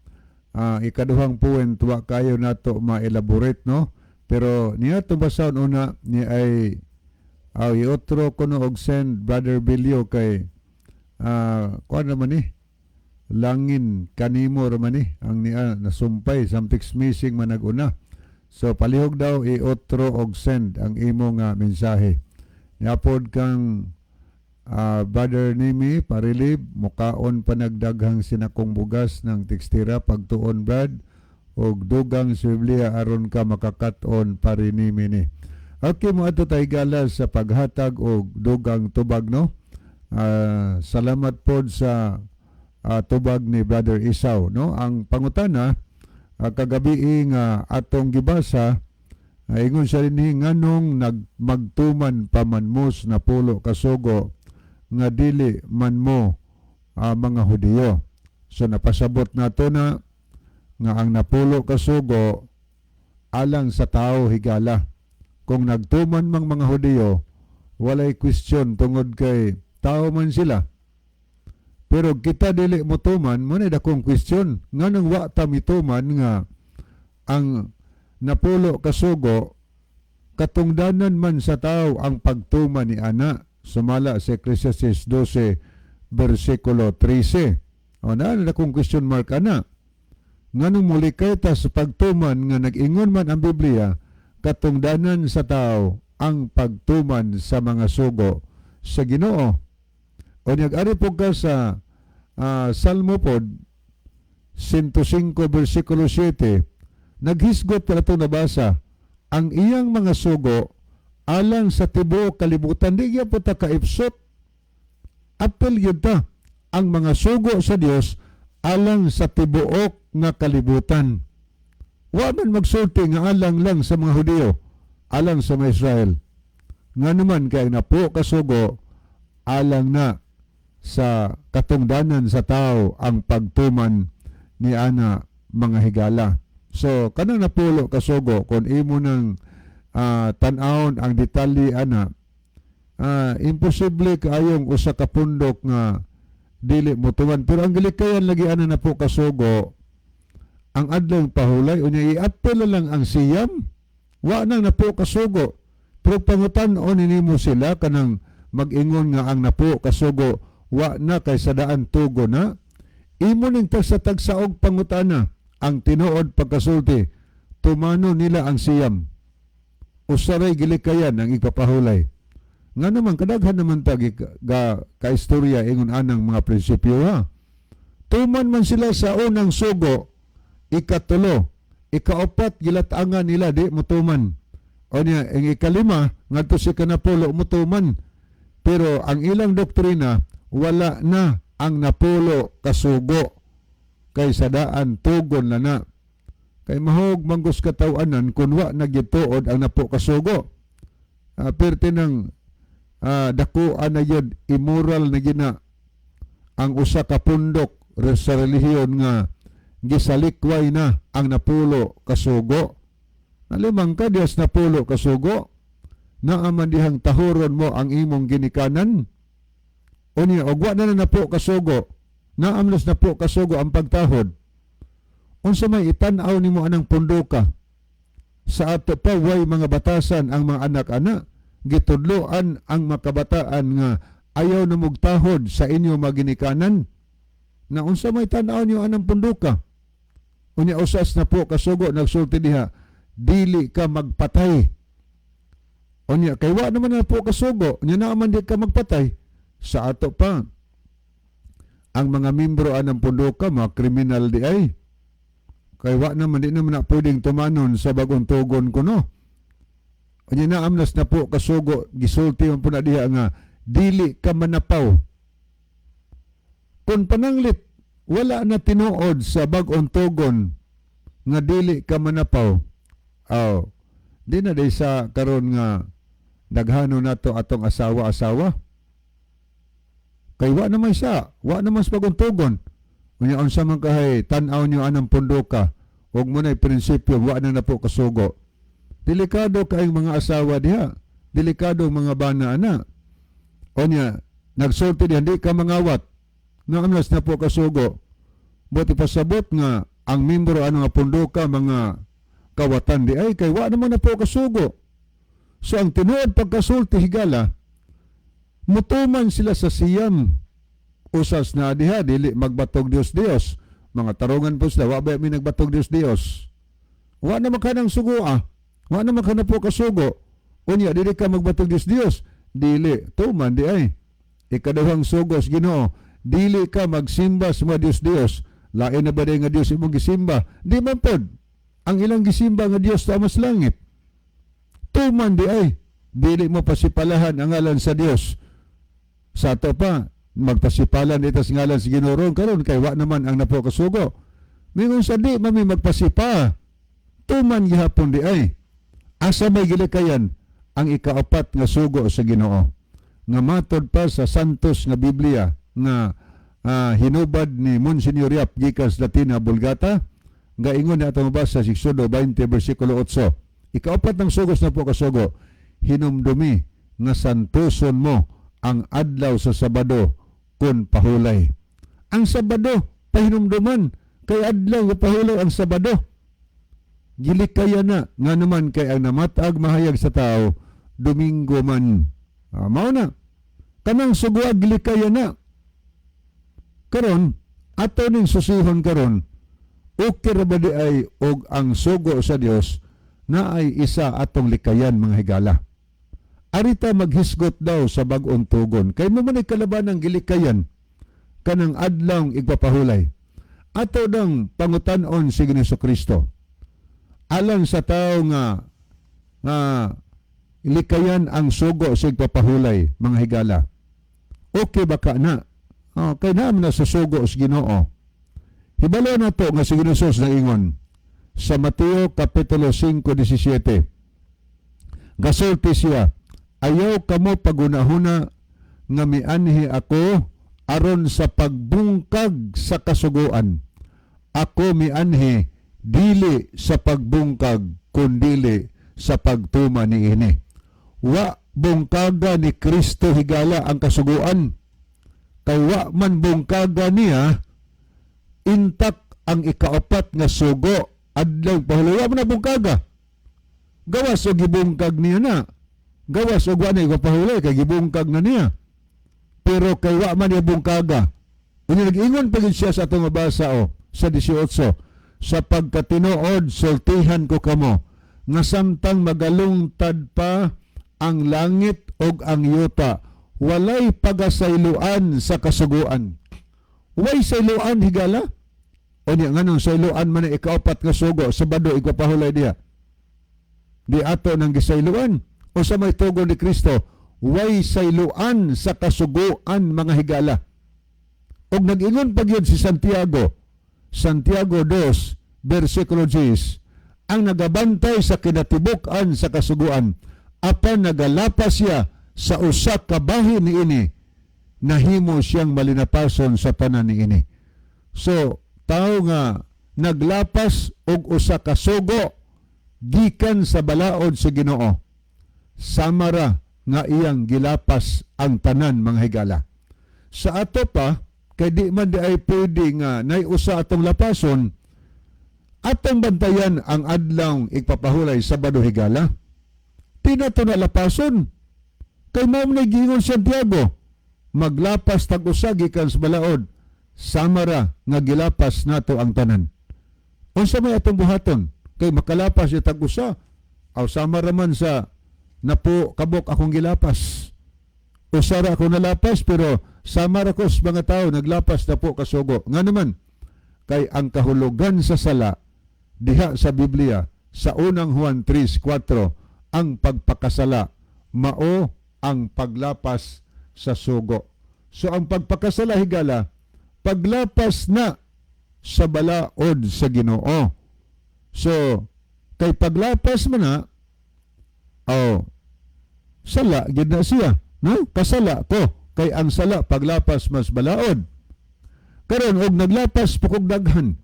ikaduhang point wa kayo nato ma-elaborate, no. Pero niya to basahon una ni ay iotro kuno og send, Brother Bilyo, kay kuan naman ni langin kanimo ra man ni ang niya nasumpay, something's missing man naguna. So palihog daw i-otro og send ang imo nga mensahe. Niapod kang Brother Nimi Parilib, "Mukaon pa nagdaghang sinakong bugas ng tekstira pagtuon, Brad, og dugang sa Biblia aron ka makakat-on parinimi ni." Okay, mo ato tayo gala sa paghatag og dugang tubag, no. Salamat pod sa tubag ni Brother Isaw, no. Ang pangutana kagabi nga atong gibasa Ingon siya dinhi, nganong magtuman pa man mo sa 10 kasugo nga dili man mo mga Hudiyo? So napasabot nato na nga ang 10 kasugo alang sa tao, higala. Kung nagtuman mang mga Hudiyo, walay question tungod kay tao man sila. Pero kita dili mo tuman, mo na dakong question. Nganong wa ta mituman nga ang 10 kasugo katungdanan man sa tao ang pagtuman ni ana, sumala sa Ecclesiastes 12 versikulo 13? O na dakong question mark ana. Nganong mulikay ta sa pagtuman nga nag-ingon man ang Biblia katungdanan sa tao ang pagtuman sa mga sugo sa Ginoo? O nag-ari po ka sa Salmo pod 105 versikulo 7, naghisgot pa itong nabasa ang iyang mga sugo alang sa tibuok kalibutan. Di gyud po ta kaipsot, apil gyud ta. Ang mga sugo sa Dios alang sa tibuok nga kalibutan. Wa man magsulti nga alang lang sa mga Hudiyo, alang sa mga Israel. Nga naman kay 10 kasugo alang na sa katungdanan sa tao ang pagtuman ni ana, mga higala. So kanang 10 kasugo, kung imo nang tan-awon ang detalye ana, imposible kaayong usa ka pundok nga dili mo tuman. Pero ang gilikayan lagi ana 10 kasugo ang adlong pahulay. Unya i-apil lang ang 9, wa nang 10 kasugo. Pero pangutan-on nimo sila kanang mag-ingon nga ang 10 kasugo wa na kay sa daan tugo na, imo ning tagsa-tagsa og pangutana. Ang tinuod pagkasulti, tumano nila ang 9. Usaray gilikayan ang ipapahulay. Nga naman kadaghan naman ta ga kaistorya ingon anang mga prinsipyo ha. Tuman man sila sa unang sugo, ikatulo, ikaapat gilatangan nila, di motuman. O niya, ang ikalima ngadto sa 10 motuman. Pero ang ilang doktrina, wala na ang 10 kasugo kay sa daan tugon na na. Kay mahog manggos katawanan kun wa nagituod ang 10 kasugo. Perti ng dako na yun, immoral na gina ang usa ka pundok sa relihiyon nga gisalikway na ang 10 kasugo. Nalimang ka diyas 10 kasugo, naaman dihang tahuron mo ang imong ginikanan. Unya, og wa na na 10 kasugo, naamlos 10 kasugo ang pagtahod. Unsa may itan-aw nimo anang pundoka? Sa ato pa way mga batasan ang mga anak-anak, gitudloan ang makabataan nga ayaw na mugtahod sa inyo maginikanan. Na unsa may tan-aw niyo anang pundoka? Unya usas 10 kasugo nagsulti diha, dili ka magpatay. Unya kay wa naman 10 kasugo, unya naaman di ka magpatay. Sa ato pa ang mga membro anang pundoka mga kriminal di ay. Kay wa naman, di naman na pwedeng tumanon sa bagong tugon kuno. Unya naamnas 10 kasugo gisulti man po na diha nga dili ka manapaw. Kung pananglit wala na tinuod sa bag-ong tugon nga dili ka manapaw, aw, di na day sa karon nga daghano nato atong asawa-asawa. Kay wa naman siya, wa naman sa bagong tugon. Unya unsa man kahay tan-aw niyo anang pundoka ug mo na'y prinsipyo wa na 10 kasugo. Delikado kaayong mga asawa diha. Delikado ang mga bana ana. Unya nagsulti diha, di ka mangawat. Naamlas 10 kasugo. Buti pasabot nga ang membro ano nga pundoka mga kawatan di ay kay wa naman 10 kasugo. So ang tinuod pagkasulti, higala, mutuman sila sa 9. Usas na diha, dili magbatog Dios Dios. Mga tarungan po sila, wa ba mi nagbatog Dios Dios? Wa na man kanang sugo ah. Wa na man ka 10 kasugo. Unya dili ka magbatog Dios Dios. Dili, tuman di ay. Ikaduhang sugo sa Ginoo, dili ka magsimba sa mga Dios Dios. Lain na ba di nga Dios imong gisimba? Di man pod. Ang ilang gisimba nga Dios sa mas langit. Tuman di ay. Dili mo pasipalahan ang ngalan sa Dios. Sa ato pa, magpasipalan ito sa ngalan sa Ginoo ron karon kay wa naman ang 10 kasugo. Mingon sa di mami magpasipa. Tuman gihapon di ay. Asa may gilikayan ang ikaapat nga sugo sa Ginoo nga matod pa sa Santos nga Biblia nga hinubad ni Monsignor Yap gikan sa Latina Vulgata, nga ingon na atong mabasa sa Exodo 20 versikulo 8. Ikaapat ng sugo sa napulo ka sugo, hinumdumi nga santuson mo ang adlaw sa Sabado kun pahulay. Ang Sabado pahinumduman kay adlaw nga pahulay ang Sabado. Gilikaya na nga naman kay ang namatag mahayag sa tao Domingo man. Mao na. Kanang sugoa gilikaya na. Karon ato ning susihon karon, okay ra ba di ay og ang sugo sa Dios na ay isa atong likayan, mga higala? Arita maghisgot daw sa bag-ong tugon. Kay mo man ay kalaban ang gilikayan kanang adlaw igpapahulay. Ato dang pangutan-on si Ginoong Kristo. Alang sa tao nga nga likayan ang sugo sa igpapahulay, mga higala. Okay ba ka na? Oh, kay naa man na sa sugo sa Ginoo. Hibalo na to nga si Ginoo Jesus na ingon sa Mateo Kapitulo 5:17. Gasulti siya, "Ayaw kamo pagunahuna nga mianhi ako aron sa pagbungkag sa kasuguan. Ako mianhi dili sa pagbungkag kundili sa pagtuma niini." Wa bungkaga ni Kristo, higala, ang kasuguan. Kay wa man bungkaga niya, intak ang ikaapat nga sugo, adlaw pahulay, wa man na bungkaga. Gawas og gibungkag niya na. Gawas og wa na pahulay kay gibungkag na niya. Pero kay wa man niya bungkaga. Unya nag-ingon pa gid siya sa atong mabasa o sa 18, "Sa pagkatinuod sultihan ko kamo nga samtang magalungtad pa ang langit ug ang yuta, walay pagasayloan sa kasuguan." Way sayloan, higala. O niya nganong sayloan man ang ikaapat nga sugo, Sabado igpapahulay diha? Di ato nang gisayloan. O sa may tugon ni Kristo, way sayloan sa kasuguan, mga higala. Og nag-ingon pa gyud si Santiago, Santiago 2, versikulo 10, ang nagabantay sa kinatibuk-an sa kasuguan, apan nagalapas siya sa usa ka bahin niini, nahimo siyang malinapason sa tanan niini. So, tao nga naglapas og usa ka sugo gikan sa balaod sa Ginoo, samara nga iyang gilapas ang tanan, mga higala. Sa ato pa, kay di man di ay pwede nga nay usa atong lapason, atong bantayan ang adlaw igpapahulay, Sabado, higala. Di nato na lapason. Kay mao man giingon Santiago, maglapas tag usa gikan sa balaod, samara nga gilapas nato ang tanan. Unsa may atong buhaton? Kay makalapas yung tag usa, aw sama ra man sa napo kabok akong gilapas. Usa ra ako nalapas pero sama ra ko sa mga tao naglapas na po kasugo. Nga naman, kay ang kahulugan sa sala diha sa Biblia sa unang Juan 3:4, ang pagpakasala mao ang paglapas sa sugo. So ang pagpakasala, higala, paglapas na sa balaod sa Ginoo. So kay paglapas mo na, oh, sala gid na siya, no? Kasala ko kay ang sala paglapas mas balaod. Karon og naglapas pukog daghan,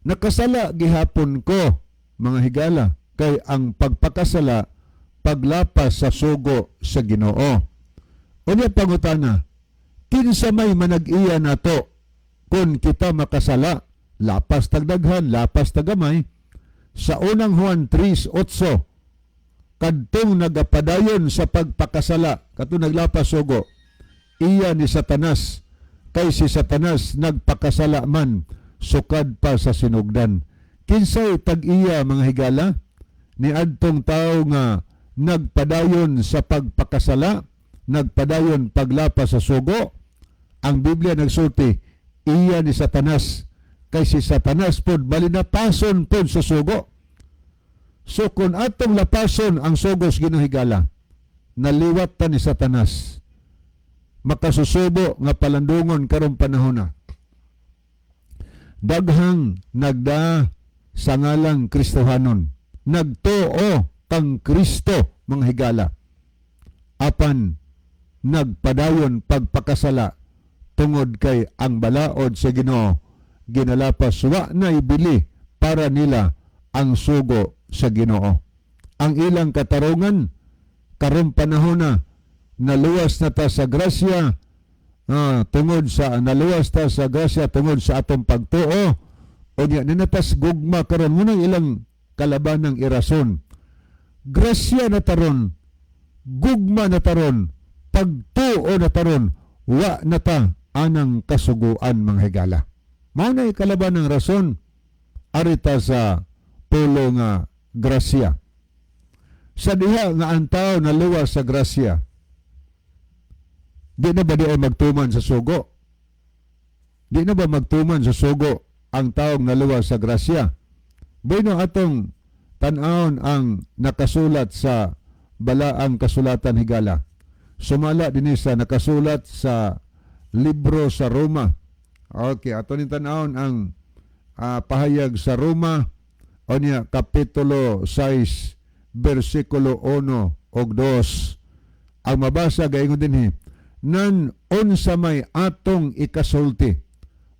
nakasala gihapon ko, mga higala, kay ang pagpakasala paglapas sa sugo sa Ginoo. Unya pangutana, kinsa may manag-iya nato kung kita makasala? Lapas tagdaghan, lapas tagamay. Sa unang Juan 3:8, kadtong nagapadayon sa pagpakasala, katong naglapas sugo, iya ni Satanas, kay si Satanas nagpakasala man sukad pa sa sinugdan. Kinsay tag-iya, mga higala, ni adtong tao nga nagpadayon sa pagpakasala, nagpadayon paglapas sa sugo? Ang Biblia nagsulti, iya ni Satanas, kay si Satanas pod malinapason pod sa sugo. So kung atong lapason ang sugo sa Ginoo, higala, naliwat ta ni Satanas. Makasusubo nga palandungon karong panahon na. Daghang nagda sa ngalang Kristohanon. Nagtuo kang Kristo, mga higala, apan nagpadayon pagpakasala tungod kay ang balaod sa Ginoo ginalapas, wa na ibili para nila ang sugo sa Ginoo. Ang ilang katarungan karon panahon na naluwas na ta sa grasya, tungod sa naluwas ta sa grasya tungod sa atong pagtuo, unya ninatas gugma karon. Mao nang ilang kalabanang irason, grasya na taron, gugma na taron, pagtuo na taron, wa na ta anang kasuguan, mga higala. Mao na kalaban ng rason arita sa pulo nga grasya. Sa diha nga ang tao naluwas sa grasya, di na ba di ay magtuman sa sugo? Di na ba magtuman sa sugo ang taong naluwas sa grasya? Bueno, atong tan-awon ang nakasulat sa balaang kasulatan, higala. Sumala dinhi sa nakasulat sa libro sa Roma. Okay, ato ning tan-awon ang pahayag sa Roma, unya kapitulo 6 bersikulo 1 ug 2. Ang mabasa gaingon dinhi, "Nan unsa may atong ikasulti?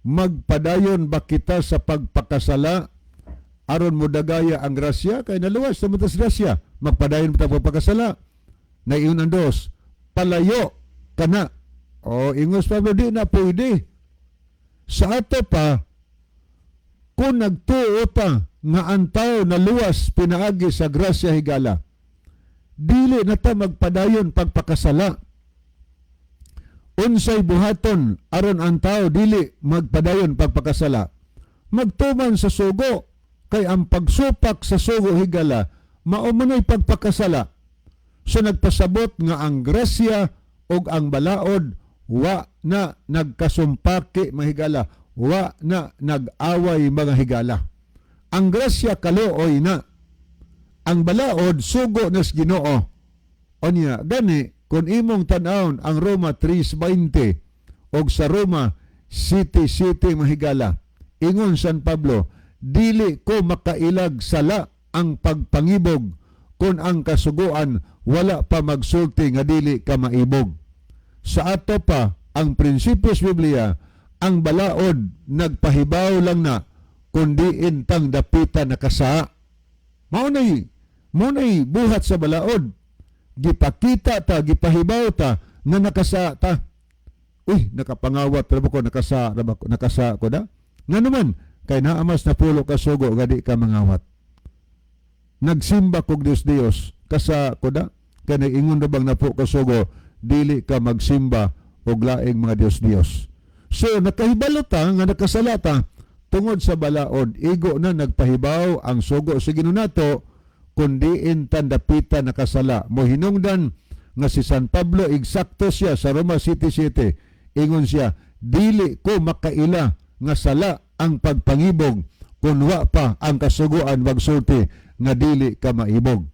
Magpadayon ba kita sa pagpakasala aron modagaya ang grasya? Kay naluwas sa matas grasya, magpadayon ba ta pagpakasala?" Naingon ang dos, "Palayo kana." O ingos Pablo, di na pwede. Sa ato pa, kung nagtuo ta nga ang tao naluwas pinaagi sa grasya, higala, dili na ta magpadayon pagpakasala. Unsay buhaton aron ang tao dili magpadayon pagpakasala? Magtuman sa sugo, kay ang pagsupak sa sugo, higala, mao man pagpakasala. So nagpasabot nga ang grasya ug ang balaod wa na nagkasumpaki, mga higala, wa na nag-away, mga higala. Ang grasya kaluoy na. Ang balaod sugo nas Ginoo. Onya gani kung imong tan-awon ang Roma 3:20 og sa Roma 7:7, mga higala, ingon San Pablo, "Dili ko makailag sala ang pagpangibog kung ang kasuguan wala pa magsulti nga dili ka maibog." Sa ato pa, ang prinsipyo sa Biblia, ang balaod nagpahibaw lang na kung diin tang dapita nakasaa. Mao nay buhat sa balaod. Gipakita ta, gipahibaw ta nga nakasaa ta. Uy, nakapangawat ra ba ko, nakasa ra ba ko, nakasa ko da? Nga naman, kay naamas na pulo ka sugo nga di ka mangawat. Nagsimba kog Dios Dios, kasa ko da? Kay nag-ingon ra bang napo ka sugo, dili ka magsimba og laing mga Dios Dios. So nakahibalo ta nga nakasala ta tungod sa balaod, igo na nagpahibaw ang sugo sa Ginoo nato kun diin ta dapita nakasala. Mo hinungdan nga si San Pablo eksakto siya sa Roma 7:7. Ingon siya, "Dili ko makaila nga sala ang pagpangibog kung wa pa ang kasuguan magsulti nga dili ka maibog."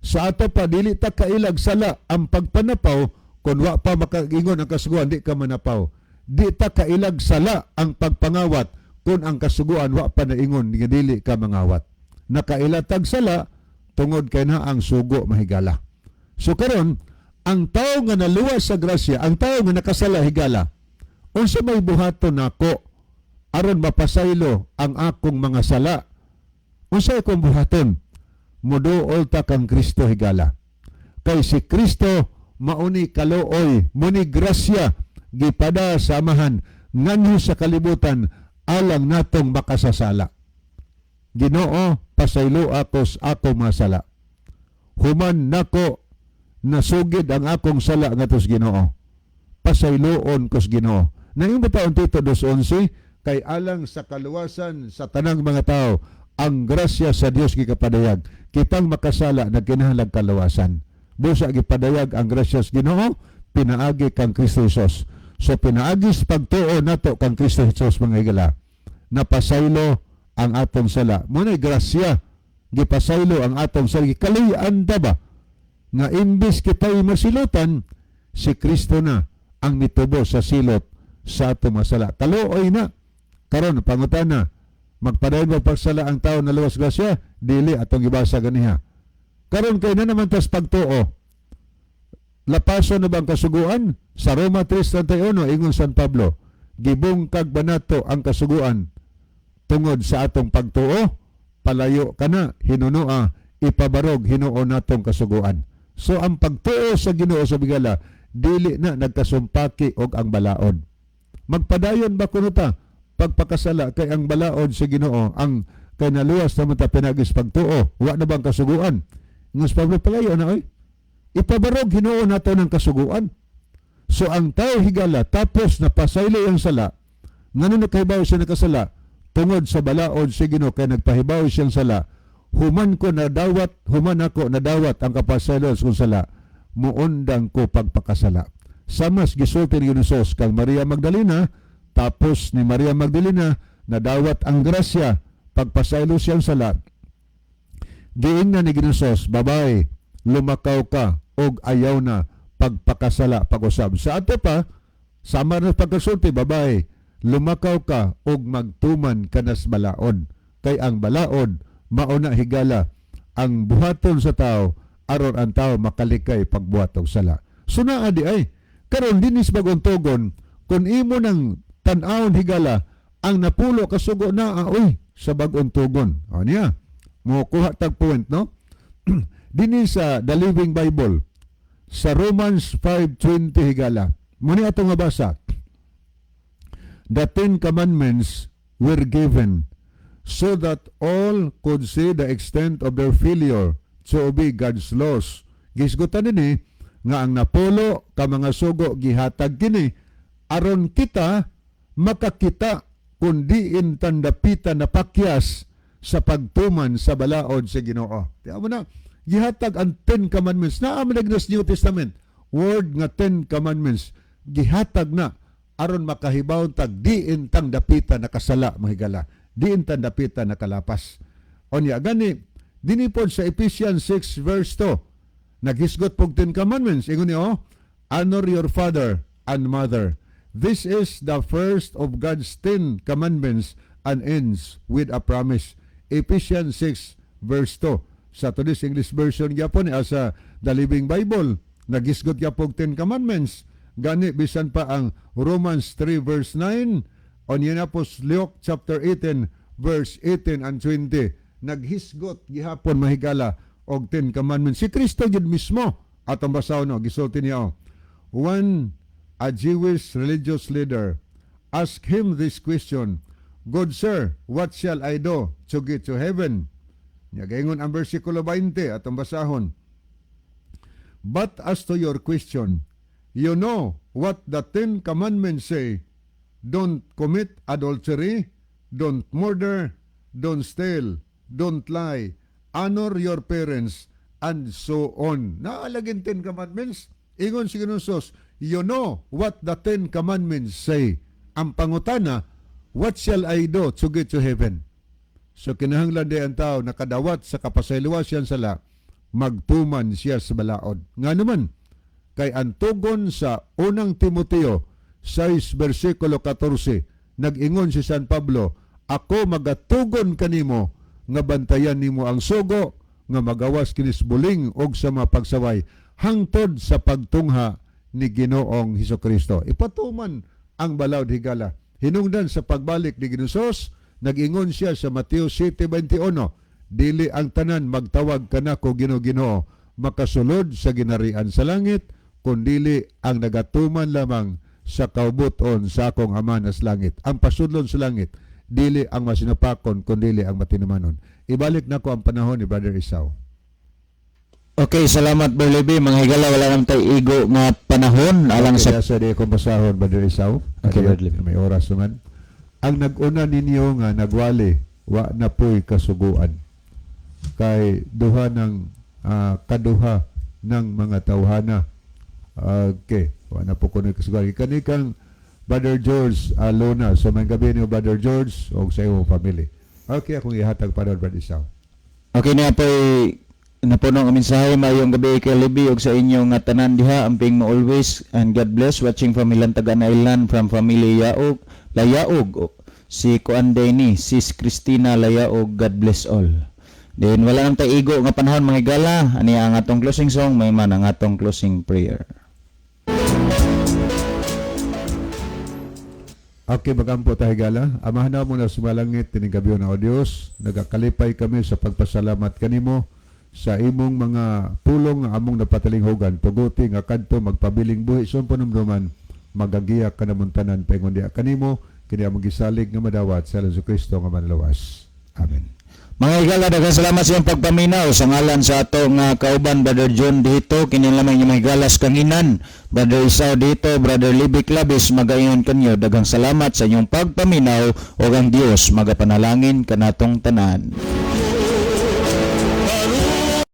Sa ato pa, dili ta kailag sala ang pagpanapaw kung wa pa makaingon ang kasuguan di ka manapaw. Di ta kailag sala ang pagpangawat kung ang kasuguan wa pa naingon nga dili ka mangawat. Nakaila tag sala tungod kay na ang sugo, mahigala. So karon, ang tao nga naluwas sa grasya, ang tao nga nakasala, higala, unsa may buhaton nako aron mapasaylo ang akong mga sala? Unsa akong buhaton? Muduol ta kang Kristo, higala. Kay si Kristo mauni kaluoy, muni grasya gipada sa Amahan nganho sa kalibutan alang natong makasasala. Ginoo, pasaylo ako sa akong mga sala. Human nako nasugid ang akong sala ngadto sa Ginoo, pasayloon ko sa Ginoo. Naingon ba taon Tito 2:11, kay alang sa kaluwasan sa tanang mga tao ang grasya sa Dios gikapadayag. Kitang makasala nagkinahanglag kaluwasan. Busa gipadayag ang grasya sa Ginoo pinaagi kang Kristo Jesus. So pinaagi sa pagtuo nato kang Kristo Jesus, mga higala, napasaylo ang atong sala. Mao grasya, gipasaylo ang atong sala. Gikaluy-an ta ba nga imbis kita'y masilutan, si Kristo na ang mitubo sa silot sa atong mga sala. Kaluoy na. Karon pangutana, Magpadayon ba pagsala ang tao na luwas grasya? Dili, atong gibasa ganiha. Karon kay na naman tas pagtuo. Lapason na bang kasuguan? Sa Roma 3:31, ingon San Pablo, "Gibungkag ba nato ang kasuguan tungod sa atong pagtuo? Palayo kana, hinunoa, ipabarog hinuon natong kasuguan." So ang pagtuo sa Ginoo sa bigala, dili na nagkasumpaki og ang balaod. Magpadayon ba kuno ta pagpakasala kay ang balaod sa Ginoo ang kay naluwas naman ta pinagis pagtuo, wa na bang kasuguan? Ingon si Pablo, "Palayo na oy. Ipabarog hinuon nato ng kasuguan." So ang tao, higala, tapos napasaylo ang sala, ngano nakahibaw siya nakasala? Tungod sa balaod sa Ginoo kay nagpahibaw siyang sala. Human ko nadawat, human ako nadawat ang kapasaylo sa kong sala, muundang ko pagpakasala. Samas gisulti ni Ginoo kang Maria Magdalena, tapos ni Maria Magdalena nadawat ang grasya pagpasaylo siyang sala. Giingnan ni Ginoo, "Babay, lumakaw ka og ayaw na pagpakasala pag-usab." Sa ato pa, sama na pagkasulti, "Babay, lumakaw ka og magtuman kanas balaod." Kay ang balaod, mauna, higala, ang buhaton sa tao, aron ang tao makalikay pagbuhat og sala. So naa di ay, karon dinis bagong tugon, kung imo nang tan-awon, higala, ang napulo kasugo na oy sa bagong tugon. O niya, mo kuha tag point, no? Dinhi sa The Living Bible, sa Romans 5:20, higala. Muni atong mabasa. The Ten Commandments were given so that all could see the extent of their failure to obey God's laws. Gisgutan nini nga ang napulo ka mga sugo gihatag kini aron kita makakita kung diin tandapita napakyas sa pagtuman sa balaod sa Ginoo. Tiyan mo na, gihatag ang Ten Commandments. Naa man sa New Testament, word nga Ten Commandments, gihatag na aron makahibaw tag diin tang dapita nakasala, mahigala. Diin tang dapita nakalapas. Onya gani dinhi pod sa Ephesians 6 verse 2, naghisgot pog Ten Commandments. Ingon niyo, oh, "Honor your father and mother. This is the first of God's Ten Commandments and ends with a promise." Ephesians 6 verse 2. Sa today's English version gyapon as a The Living Bible, nagisgot gyapon Ten Commandments. Gani bisan pa ang Romans 3 verse 9, onya na po Luke chapter 18 verse 18 and 20, naghisgot gihapon, mahigala, og Ten Commandments. Si Kristo gid mismo atong basahon, no, gisulti niya, oh. One a Jewish religious leader asked him this question, "Good sir, what shall I do to get to heaven?" Nya gaingon ang versikulo 20 atong basahon. "But as to your question, you know what the Ten Commandments say. Don't commit adultery, don't murder, don't steal, don't lie, honor your parents, and so on." Naalagin Ten Commandments. Ingon si Ginoong, "You know what the Ten Commandments say." Ang pangutana, "What shall I do to get to heaven?" So kinahanglan di ang tao nakadawat sa kapasayloan siyang sala, magtuman siya sa balaod. Nga naman, kay ang tugon sa Unang Timoteo 6 versikulo 14, nag-ingon si San Pablo, "Ako magatugon kanimo nga bantayan nimo ang sugo nga magawas kinis buling og sa mga pagsaway hangtod sa pagtungha ni Ginoong Hesus Kristo." Ipatuman ang balaod, higala. Hinungdan sa pagbalik ni Ginoong Hesus, nag-ingon siya sa Mateo 7:21, "Dili ang tanan magtawag kanako 'Ginoo, Ginoo' makasulod sa ginarian sa langit, kundili ang nagatuman lamang sa kaubuton sa akong Ama na sa langit." Ang pasudlon sa langit, dili ang masinupakon, kundili ang matinumanon. Ibalik na ko ang panahon ni Brother Isao. Okay, salamat, Berlebi. Mga higala, wala naman tayo igo nga panahon alang Okay, sa sa di akong basahon, Brother Isao. Okay, Adiyo, Brother Levi. may oras naman. Ang nag-una ninyo nga nagwali, wa na po'y kasuguan. Kay duha ng kaduha ng mga tawhana. Okay, wa na po kuno kasuguan. Kani kang Brother George Alona. So may gabi niyo, Brother George, o sa iyong family. Okay, akong ihatag pa Brother Isao. Okay na po'y napuno ang mensahe. Mayong gabi kay Libby ug sa inyong nga tanan diha. Amping mo always and God bless. Watching from Hilantagaan Island from family Yaog Layaog. Si kuan ni Sis Christina Layaog, God bless all. Then wala nang tay igo nga panahon, mga higala, ani ang atong closing song, may man ang atong closing prayer. Okay, magampo tayo, higala. Amahan namo na sumalangit, tining gabi na o Dios, nagakalipay kami sa pagpasalamat kanimo sa imong mga pulong nga among napatalinghugan. Tuguti nga kadto magpabiling buhi sa panumduman, magagiya ka namon tanan paingon diha kanimo, kini among gisalig nga madawat sa Jesu Kristo nga manlawas. Amen. Mga higala, daghang salamat sa iyong pagpaminaw sa ngalan sa atong kauban Brother John dito, kini lamang inyong mga higala sa kanginan. Brother Isao dito, Brother Libby Clavis, magaingon kanyo, daghang salamat sa inyong pagpaminaw ug ang Dios magapanalangin kanatong tanan.